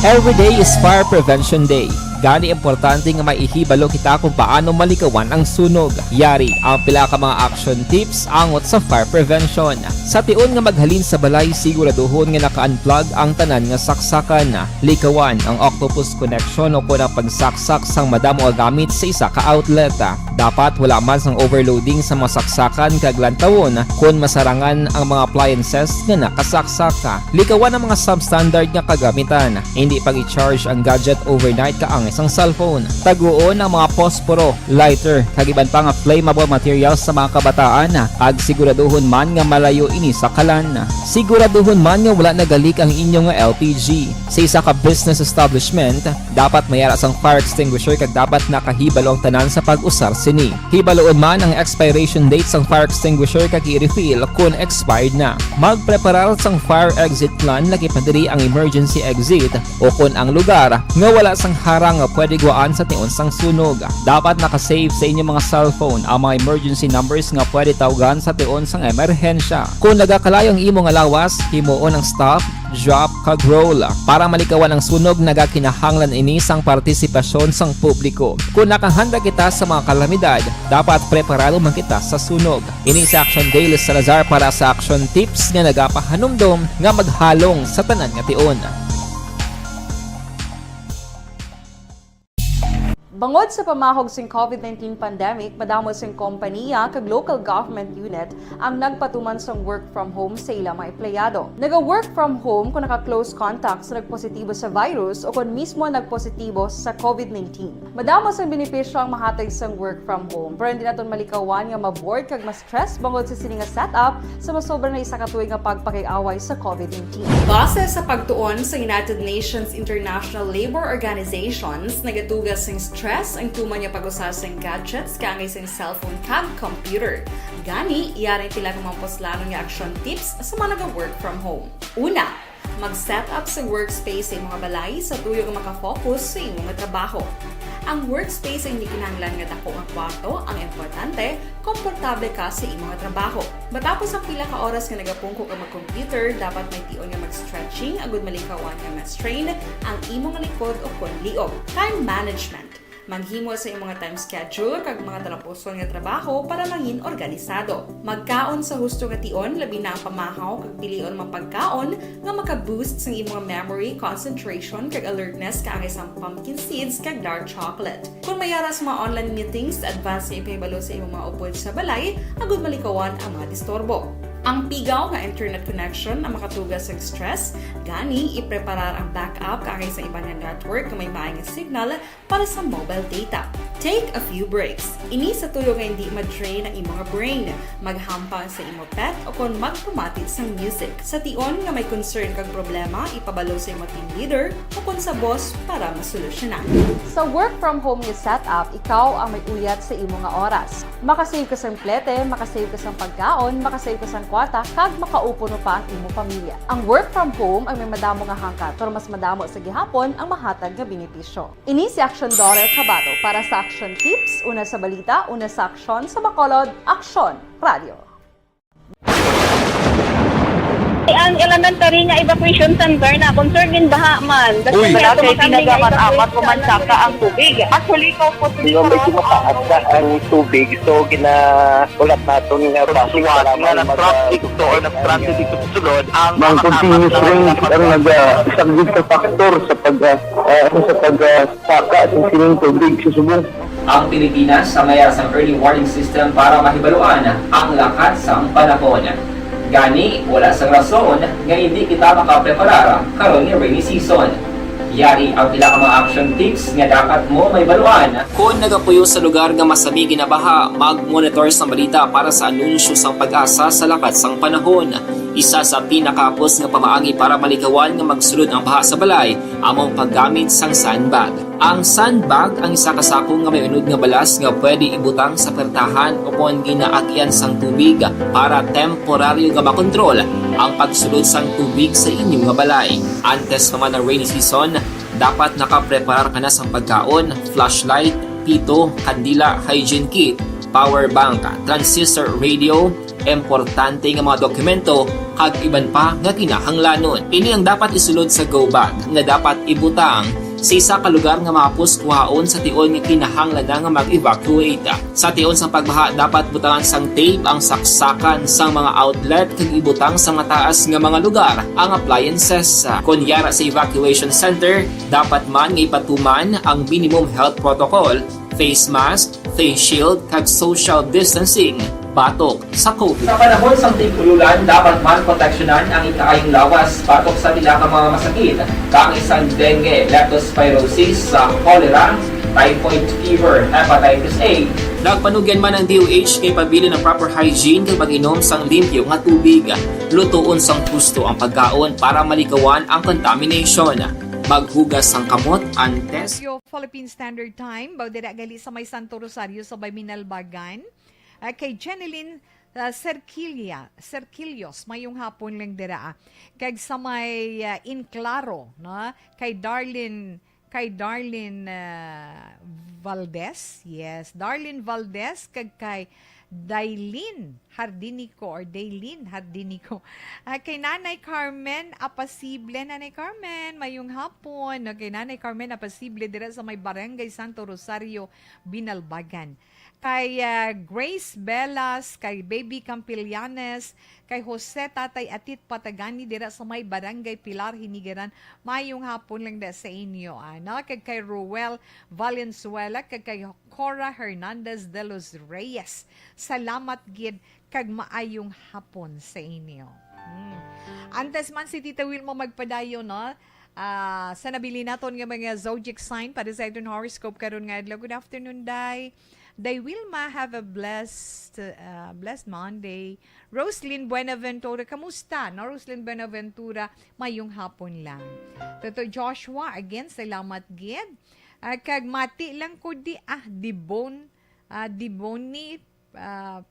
Every day is Fire Prevention Day. Gani, importante nga maihibalo kita kung paano malikawan ang sunog. Yari ang pila ka mga action tips angot sa fire prevention. Sa tion nga maghalin sa balay, siguraduhon nga naka-unplug ang tanan nga saksakan. Likawan ang octopus connection o kon ang pagsaksak sang madamo nga gamit sa isa ka outlet. Dapat wala man sang overloading sa mga saksakan kag lantawon kon masarangan ang mga appliances nga nakasaksak. Likawan ang mga substandard nga kagamitan. Hindi pag-i-charge ang gadget overnight kaangay sang cellphone. Taguon ang mga posporo, lighter, kag iban pa nga flammable materials sa mga kabataan, kag siguraduhon man nga malayo ini sa kalan. Siguraduhon man nga wala nagalik ang inyo nga L P G. Sa isa ka business establishment, dapat may ara sang fire extinguisher kag dapat nakahibalo ang tanan sa pag-usar sini. Hibaluon man ang expiration date sang fire extinguisher kag i-refill kon expired na. Magpreparar sang fire exit plan, lakip na diri ang emergency exit o kon ang lugar nga wala sang harang nga pwede guwaan sa tion sang sunog. Dapat naka-save sa inyo mga cellphone ang mga emergency numbers nga pwede tawgan sa tion sang emerhensya. Kon nagakalayo ang imo nga lawas, himuon ang stop, drop, kag roll. Para malikawan ang sunog, nagakinahanglan ini sang partisipasyon sang publiko. Kon nakahanda kita sa mga kalamidad, dapat preparado man kita sa sunog. Ini si Action Day, Liz Salazar para sa Action Tips nga nagapahanumdom nga maghalong sa tanan nga tion. Bangod sa pamahog sing COVID nineteen pandemic, madamo sing kompaniya kag local government unit ang nagpatuman sang work from home sa ila mga empleyado. Naga-work from home kung naka-close contact sa nagpositibo sa virus o kon mismo nagpositibo sa COVID nineteen. Madamo sang benepisyo ang mahatag sang work from home, pero hindi naton malikawan nga ma-bored kag ma-stress bangod sa sini nga setup sa masobra na isa ka tuig nga pagpakig-away sa COVID nineteen. Base sa pagtuon sa United Nations International Labor Organizations, nagatuga sing stress ang tuman nga pag-usa sing gadgets kaangay sing cellphone kag computer. Gani, yari ang pila ka mga puslanon nga action tips sa mga naga-work from home. Una, mag-set up sa workspace sa imong balay sa tuyo nga maka-focus sa imo nga trabaho. Ang workspace ay hindi kinahanglan nga dako nga kwarto, ang importante, komportable ka sa imo nga trabaho. Matapos ang pila ka oras nga nagapungko ka mag-computer, dapat may tion nga mag-stretching agud malikawan nga ma-strain ang imo nga likod o kon liog. Time management. Maghimo sa imong time schedule kag mga talapuson nga trabaho para mangin organisado. Magkaon sa husto nga tion, labi na ang pamahaw kag pilion mga pagkaon nga maka-boost sang imong memory, concentration, kag alertness, kaangay sang pumpkin seeds kag dark chocolate. Kung may ara sa mga online meetings, advance nga ipahibalo sa imong mga upod sa balay agud malikawan ang mga disturbo. Ang pigaw nga internet connection ang makatuga sa stress, gani ipreparar ang backup kaangay sa iban nga network nga may maay nga signal para sa mobile data. Take a few breaks. Ini sa tuyo nga hindi ma-drain ang imo nga brain. Maghampang sa imo pet o kon magpamati sang music. Sa tion nga may concern kag problema, ipabalo sa imo team leader o kon sa boss para masolusyonan. Sa work from home nga setup, ikaw ang may uyat sa imo nga oras. Makasave ka sang plete, makasave ka sang pagkaon, makasave ka sang kwarta, kag makaupo pa ang imo pamilya. Ang work from home ay may madamo nga hangkat, pero mas madamo sa gihapon ang mahatag nga benepisyo. Ini si Action Daryl Cabato para sa Action Tips, una sa balita, una sa aksyon, sa Bacolod, Aksyon Radio. Ang elementary nga evacuation center na concerned din baha man. Uy, wala kay tinaga man amat ko man saka ang tubig. Actually, ko po. Di ba may tumataas na ang tubig? So, gina-, ulat naton nga traffic nga nag-traffic to or nag-transit dito sa sulod ang mga continuous rain ang naga-, isa gid ka factor sa pag, ah, ah, sa pag, ah, saka sa sining tubig sa subong. Ang Pilipinas ang may ara sang early warning system para mahibaluan ang lakat sang panahon. Gani, wala sang rason nga hindi kita makapreparar karon nga rainy season. Yari ang pila ka mga action tips nga dapat mo mahibaluan. Kon nagapuyo sa lugar nga masami ginabaha, mag-monitor sang balita para sa anunsyo sang PAGASA sa lakat sang panahon. Isa sa pinakahapos nga pamaagi para malikawan nga magsulod ang baha sa balay amo ang paggamit sang sandbag. Ang sandbag ang isa ka sako nga may unod nga balas nga pwede ibutang sa pertahan o kon ginaagian sang tubig para temporaryo nga makontrol ang pagsulod sang tubig sa inyo nga balay. Antes pa man ang rainy season, dapat nakapreparar ka na sang pagkaon, flashlight, pito, kandila, hygiene kit, power bank, transistor radio, importante nga mga dokumento, kag iban pa nga kinahanglanon. Ini ang dapat isulod sa go bag nga dapat ibutang sa isa ka lugar nga mahapos kuhaon sa tion nga kinahanglan na nga mag-evacuate. Sa tion sang pagbaha, dapat butangan sang tape ang saksakan sang mga outlet kag ibutang sa mataas nga mga lugar ang appliances. Kon yara sa evacuation center, dapat man nga ipatuman ang minimum health protocol, face mask, face shield, kag social distancing batok sa COVID. Sa panahon sang tig-ululan, dapat man proteksyonan ang ikaayong lawas batok sa pila ka mga masakit, kaangay sang dengue, leptospirosis, sa cholera, typhoid fever, hepatitis A. Nagpanugyan man ang D O H kay pabilin ang proper hygiene kag pag-inom sang limpyo nga tubig. Lutoon sang husto ang pagkaon para malikawan ang contamination. Maghugas sang kamot antes. Radio Philippine Standard Time, baw dira gali sa may Santo Rosario sa may Minalbagan. Ah, kay Jeneline, ah, Serquilia, Serquilios, mayong hapon lang dira, ah. Kag sa may, ah, Enclaro, no? Kay Darlene, kay Darlene, ah, Valdez. Yes, Darlene Valdez, kag kay Dailin Hardinico or Dailin Hardinico. Ah, kay Nanay Carmen Apasible. Nanay Carmen, mayong hapon. No? Kay Nanay Carmen Apasible dira sa may Barangay Santo Rosario, Binalbagan. Kay, ah, Grace Belas, kay Baby Campillanes, kay Jose Tatay Atit Patagani dira sa may Barangay Pilar, Hinigaran. Mayong hapon lang da sa inyo, ano? Kag kay Ruel Valenzuela, kag kay Cora Hernandez de los Reyes. Salamat gid kag maayong hapon sa inyo. Hmm. Antes man si Tita Wilma magpadayon, no? Ah, sa nabilin naton nga mga zodiac sign para sa aton horoscope karon nga adlaw. Good afternoon, Day. Day Wilma, have a blessed, uh, blessed Monday. Roslyn Buenaventura, kamusta? No, Roslyn Buenaventura, mayong hapon lang. Toto Joshua, again, salamat gid. Ah, kag mati lang ko di, ah, Dibon, ah, Diboni, ah,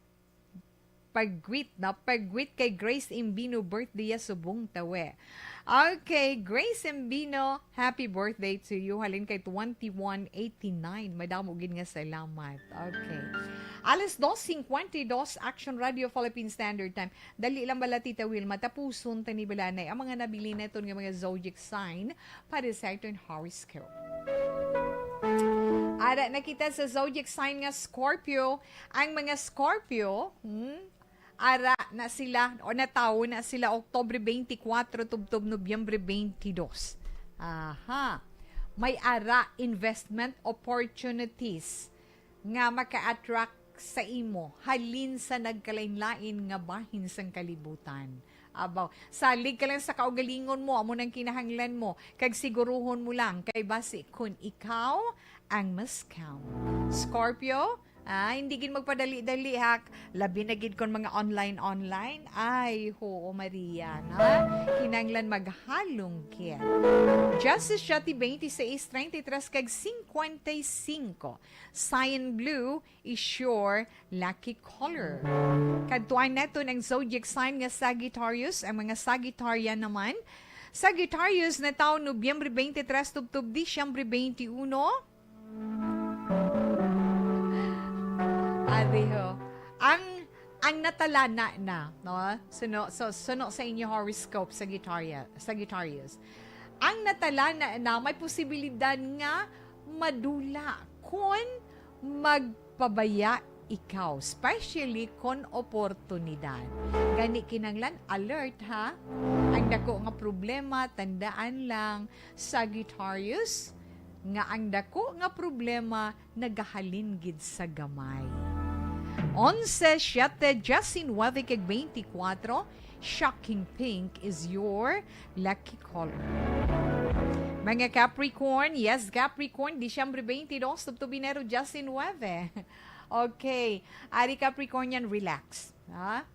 pag-greet, no? Pag-greet kay Grace Imbino, birthday ya subong tawe. Okay, Grace Imbino, happy birthday to you. Halin kay twenty-one eighty-nine. Madamo gid nga salamat. Okay. Alas dos cincuenta y dos, Action Radio Philippine Standard Time. Dali lang bala, Tita Wilma, tapuson ta ni bala na ang mga nabilin naton nga mga zodiac sign para sa aton horoscope. Ara na kita sa zodiac sign nga Scorpio. Ang mga Scorpio, hmm, ara na sila o natawo na sila Oktubre twenty-four tubtob Nobyembre twenty-two. Aha. May ara investment opportunities nga maka-attract sa imo halin sa nagkalain-lain nga bahin sang kalibutan. Abaw, salig ka lang sa kaugalingon mo, amo nang kinahanglan mo, kag siguruhon mo lang kay basi kun ikaw ang mas count. Scorpio, ah, hindi gid magpadali-dali ha, labi na gid kon mga online-online. Ay, hoo, Maria, na kinahanglan maghalong gid. Justice siete veintiséis, treinta y tres kag cincuenta y cinco. Cyan blue is your lucky color. Kadtuan naton ang zodiac sign nga Sagittarius, ang mga Sagittarian naman. Sagittarius natawo Nobyembre twenty-three tubtob Disyembre twenty-one. Ari ho. Ang, ang natalana na, no? Suno, so, suno sa inyo horoscope, Sagittaria-, Sagittarius. Ang natalana na may posibilidad nga madula kon magpabaya ikaw, especially kon oportunidad. Gani kinahanglan alert, ha? Ang dako nga problema, tandaan lang, Sagittarius, nga ang dako nga problema nagahalin gid sa gamay. Onse, siete, diecinuebe, kag twenty-four, shocking pink is your lucky color. Mga Capricorn, yes, Capricorn, Disyembre twenty-two, tubtob Enero diecinuebe. Okay, ari Capricornian, relax. Ha?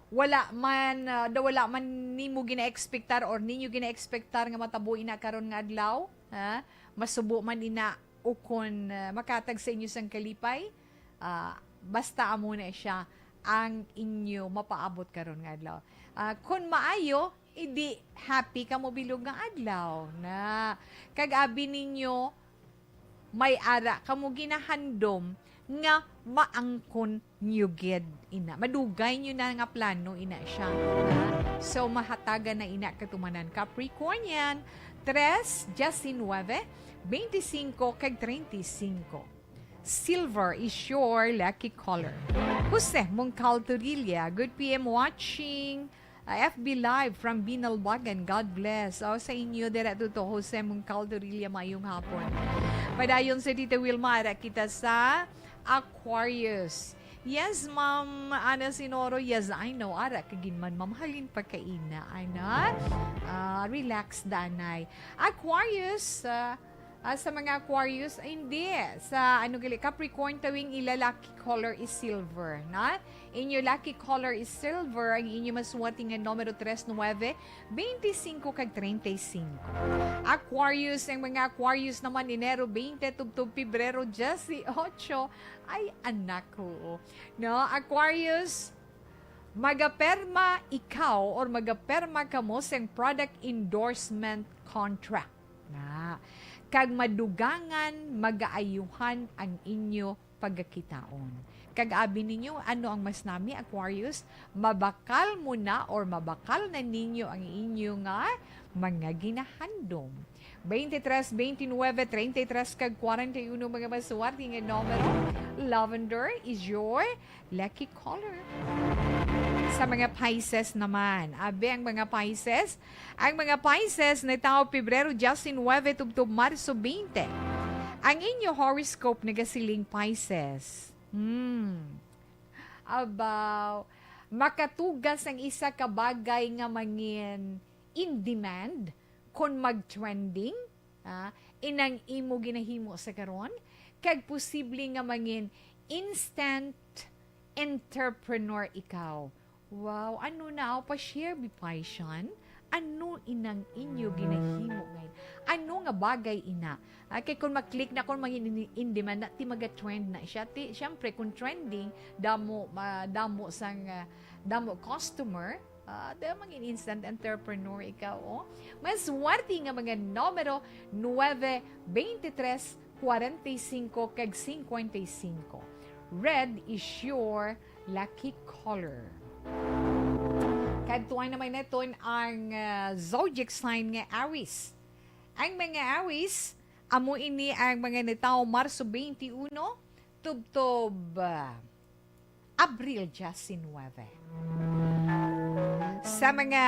Wala man, ah, daw wala man nimo gina-expectar or ninyo gina-expectar nga matabo ina karon nga adlaw, ha? Masubo man ina ukon, ah, makatag sa inyo sang kalipay, ah, basta amo na siya ang inyo mapaabot karon nga adlaw. Ah, kun maayo, edi happy kamo bilog nga adlaw na. Kag abi ninyo, may ara kamo ginahandom nga maangkon nyo gid ina. Madugay nyo na nga plano ina siya, ha? So, mahatagan na ina katumanan. Capricornian, tres, diecinuebe, veinticinco, kag treinta y cinco. Silver is your lucky color. Jose Mungcal Torilla, good P M watching. Ah, F B Live from Binalbagan. God bless. Oh, sa inyo, dira to, to, Jose Mungcal Torilla, mayong hapon. Padayon sa Tita Wilma, ara kita sa Aquarius. Yes, Ma'am Ana Sinoro. Yes, I know. Ara ka gid man, Ma'am. Halin pa kaina, ana. Ah, relax, danay. Aquarius, ah, ah, sa mga Aquarius, ay, hindi. Sa, ano gali, Capricorn, tawing ila lucky color is silver, na? Inyo lucky color is silver. Ang inyo maswerte nga numero tres, nuebe, veinticinco, kag treinta y cinco. Aquarius, ang mga Aquarius naman, Enero twenty, tubtob Pebrero dieciocho. Ay, anak ko. No, Aquarius, magaperma ikaw or magaperma kamo sang product endorsement contract na. Kag madugangan, magaayuhan ang inyo pagakitaon. Kag abi ninyo, ano ang mas nami, Aquarius? Mabakal mo na or mabakal na ninyo ang inyo nga mga ginahandom. Twenty-three, twenty-nine, treinta y tres, kag forty-one, mga maswerte nga numero. Lavender is your lucky color. Sa mga Pisces naman, abi ang mga Pisces, ang mga Pisces natawo Pebrero diecinuebe tubtob Marso twenty. Ang inyo horoscope nagasiling, Pisces. Hmm. About, makatugas ang isa ka bagay nga mangin in demand kon mag-trending, ah, inang imo ginahimo sa karon, kag posible nga mangin instant entrepreneur ikaw. Wow, ano na, pa-share bi, Paisyan? Ano inang inyo ginahimo ngayon? Ano nga bagay ina? Ah, kay kung ma-click na, kung mangin in, in demand na, ti maga-trend na siya. Ti, syempre, kung trending, damo, ma-, damo sang, ah, damo customer, ah, da mangin instant entrepreneur ikaw, oh. Maswerte nga mga numero, nuebe, twenty-tres, forty-cinco, kag cincuenta y cinco. Red is your lucky color. Kadtuan naman naton ang, ah, zodiac sign nga Aries. Ang mga Aries, amo ini ang mga natawo Marso twenty-one tubtob, ah, Abril diecinuebe. Sa mga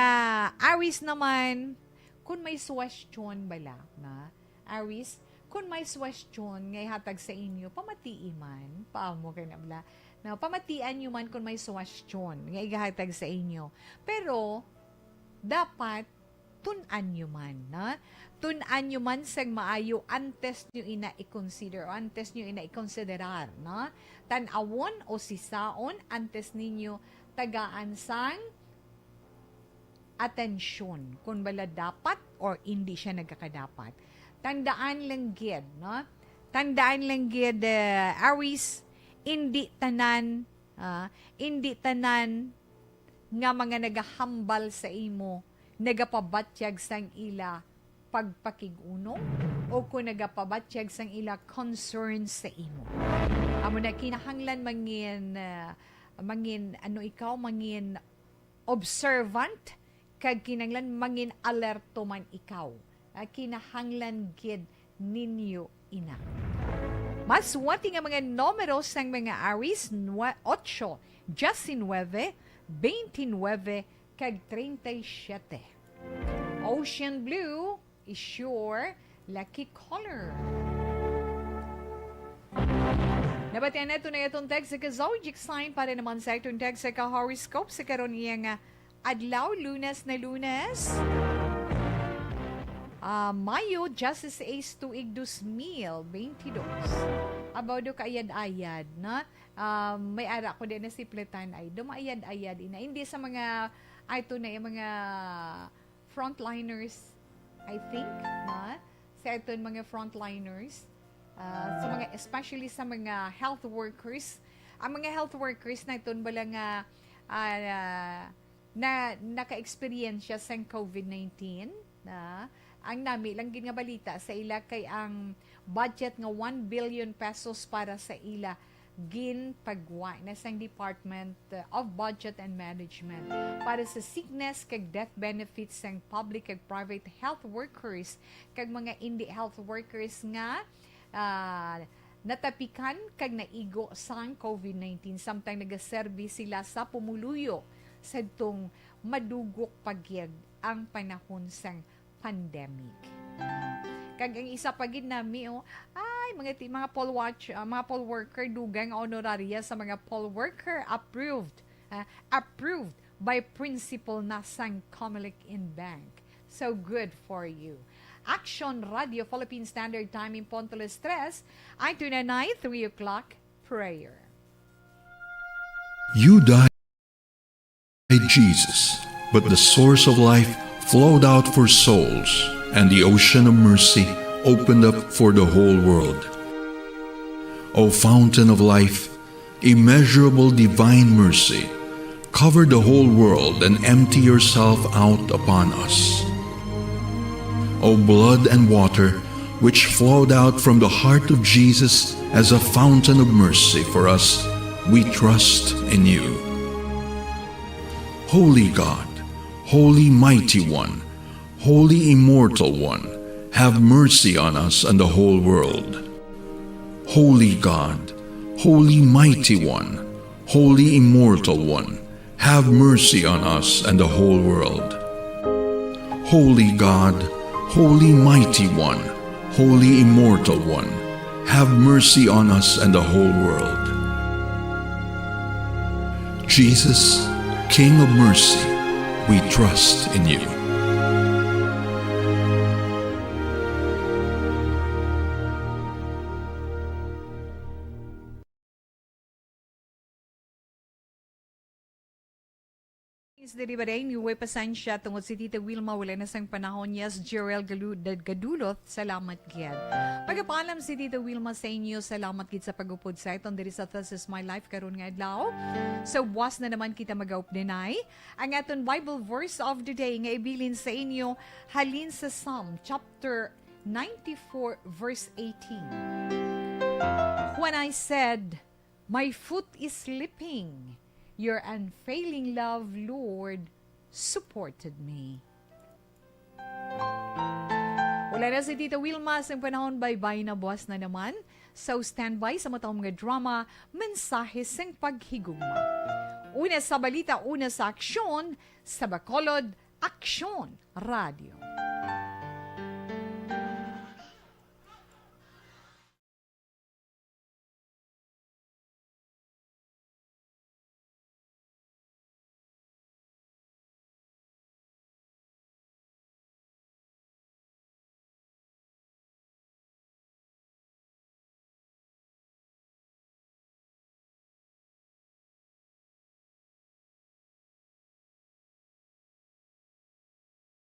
Aries naman, kung may suwestyon bala, na, Aries, kung may suwestyon nga ihatag sa inyo, pamatii man, paamo kay na bala, na, pamatian nyo man kung may suwestyon nga igahatag sa inyo. Pero, dapat tun-an nyo man, na? Tun-an nyo man sang maayo antes nyo ina i-consider o antes nyo ina i-konsiderar, na? Tan-awon o sisaon antes ninyo tagaan sang atensyon kung bala dapat or hindi siya nagakadapat. Tandaan lang gid, no? Tandaan lang gid, eh, Aries, hindi tanan, ah, hindi tanan nga mga nagahambal sa imo nagapabatyag sang ila pagpakig-unong o kung nagapabatyag sang ila concerns sa imo. Amo na kinahanglan mangin, ah, mangin, ano ikaw, mangin observant, kag kinahanglan mangin alerto man ikaw. Ah, kinahanglan gid ninyo ina. Maswerte nga mga numero sang mga Aries, nue-, ocho, diecinuebe, veintinuebe, kag treinta y siete. Ocean blue is your lucky color. Nabatian nato na atong text sa ka zodiac sign para naman sa atong text sa ka horoscope sa karon iya nga adlaw, Lunes na Lunes. Ah, Mayo dieciséis, tuig dos mil veintidós. Abaw do kaayad-ayad, na? Ah, may ara ko din na sipletan ay do maayad-ayad ina. Hindi sa mga, ay, ito na yung mga frontliners, I think, na? Sa iton mga frontliners, ah, sa mga, especially sa mga health workers. Ang mga health workers na iton bala nga, ah, na naka-experience siya sang covid nineteen, na ang nami lang gid nga balita sa ila kay ang budget nga one billion pesos para sa ila ginpagwa na sang Department, uh, of Budget and Management para sa sickness kag death benefits sang public kag private health workers kag mga indi health workers nga, ah, natapikan kag naigo sang covid nineteen samtang nagaserbi sila sa pumuluyo sadtong madugok pa gid ang panahon sang pandemic. Kag ang isa pa gid nami, oh, ay, mga ti-, mga poll watch, ah, mga poll worker, dugay nga honoraria sa mga poll worker, approved, ah, approved by principal na sang Comelec in Bank. So good for you. Action Radio Philippine Standard Time in Ponto Las Tres, ay tunanay, three o'clock prayer. You died, Jesus, but the source of life flowed out for souls, and the ocean of mercy opened up for the whole world. O fountain of life, immeasurable divine mercy, cover the whole world and empty yourself out upon us. O blood and water, which flowed out from the heart of Jesus as a fountain of mercy for us, we trust in you. Holy God, Holy Mighty One, Holy Immortal One, have mercy on us and the whole world. Holy God, Holy Mighty One, Holy Immortal One, have mercy on us and the whole world. Holy God, Holy Mighty One, Holy Immortal One, have mercy on us and the whole world. Jesus, King of mercy, we trust in you. Is diri ba day, way pasensya tungod si Tita Wilma wala na sang panahon. Yes, Jerel Galu-, Gadulot, salamat gid. Pagapaalam si Tita Wilma sa inyo, salamat gid sa pag-upod sa iton diri sa This Is My Life karon nga adlaw. So, buwas na naman kita mag-updenay. Ang aton Bible verse of the day nga ibilin sa inyo halin sa Psalm chapter ninety-four, verse eighteen. When I said, "My foot is slipping," your unfailing love, Lord, supported me. Wala na si Tita Wilma sang panahon, bye-bye na, buwas na naman. So, standby sa matahom nga drama, Mensahe sang Paghigugma. Una sa balita, una sa aksyon, sa Bacolod, Aksyon Radio.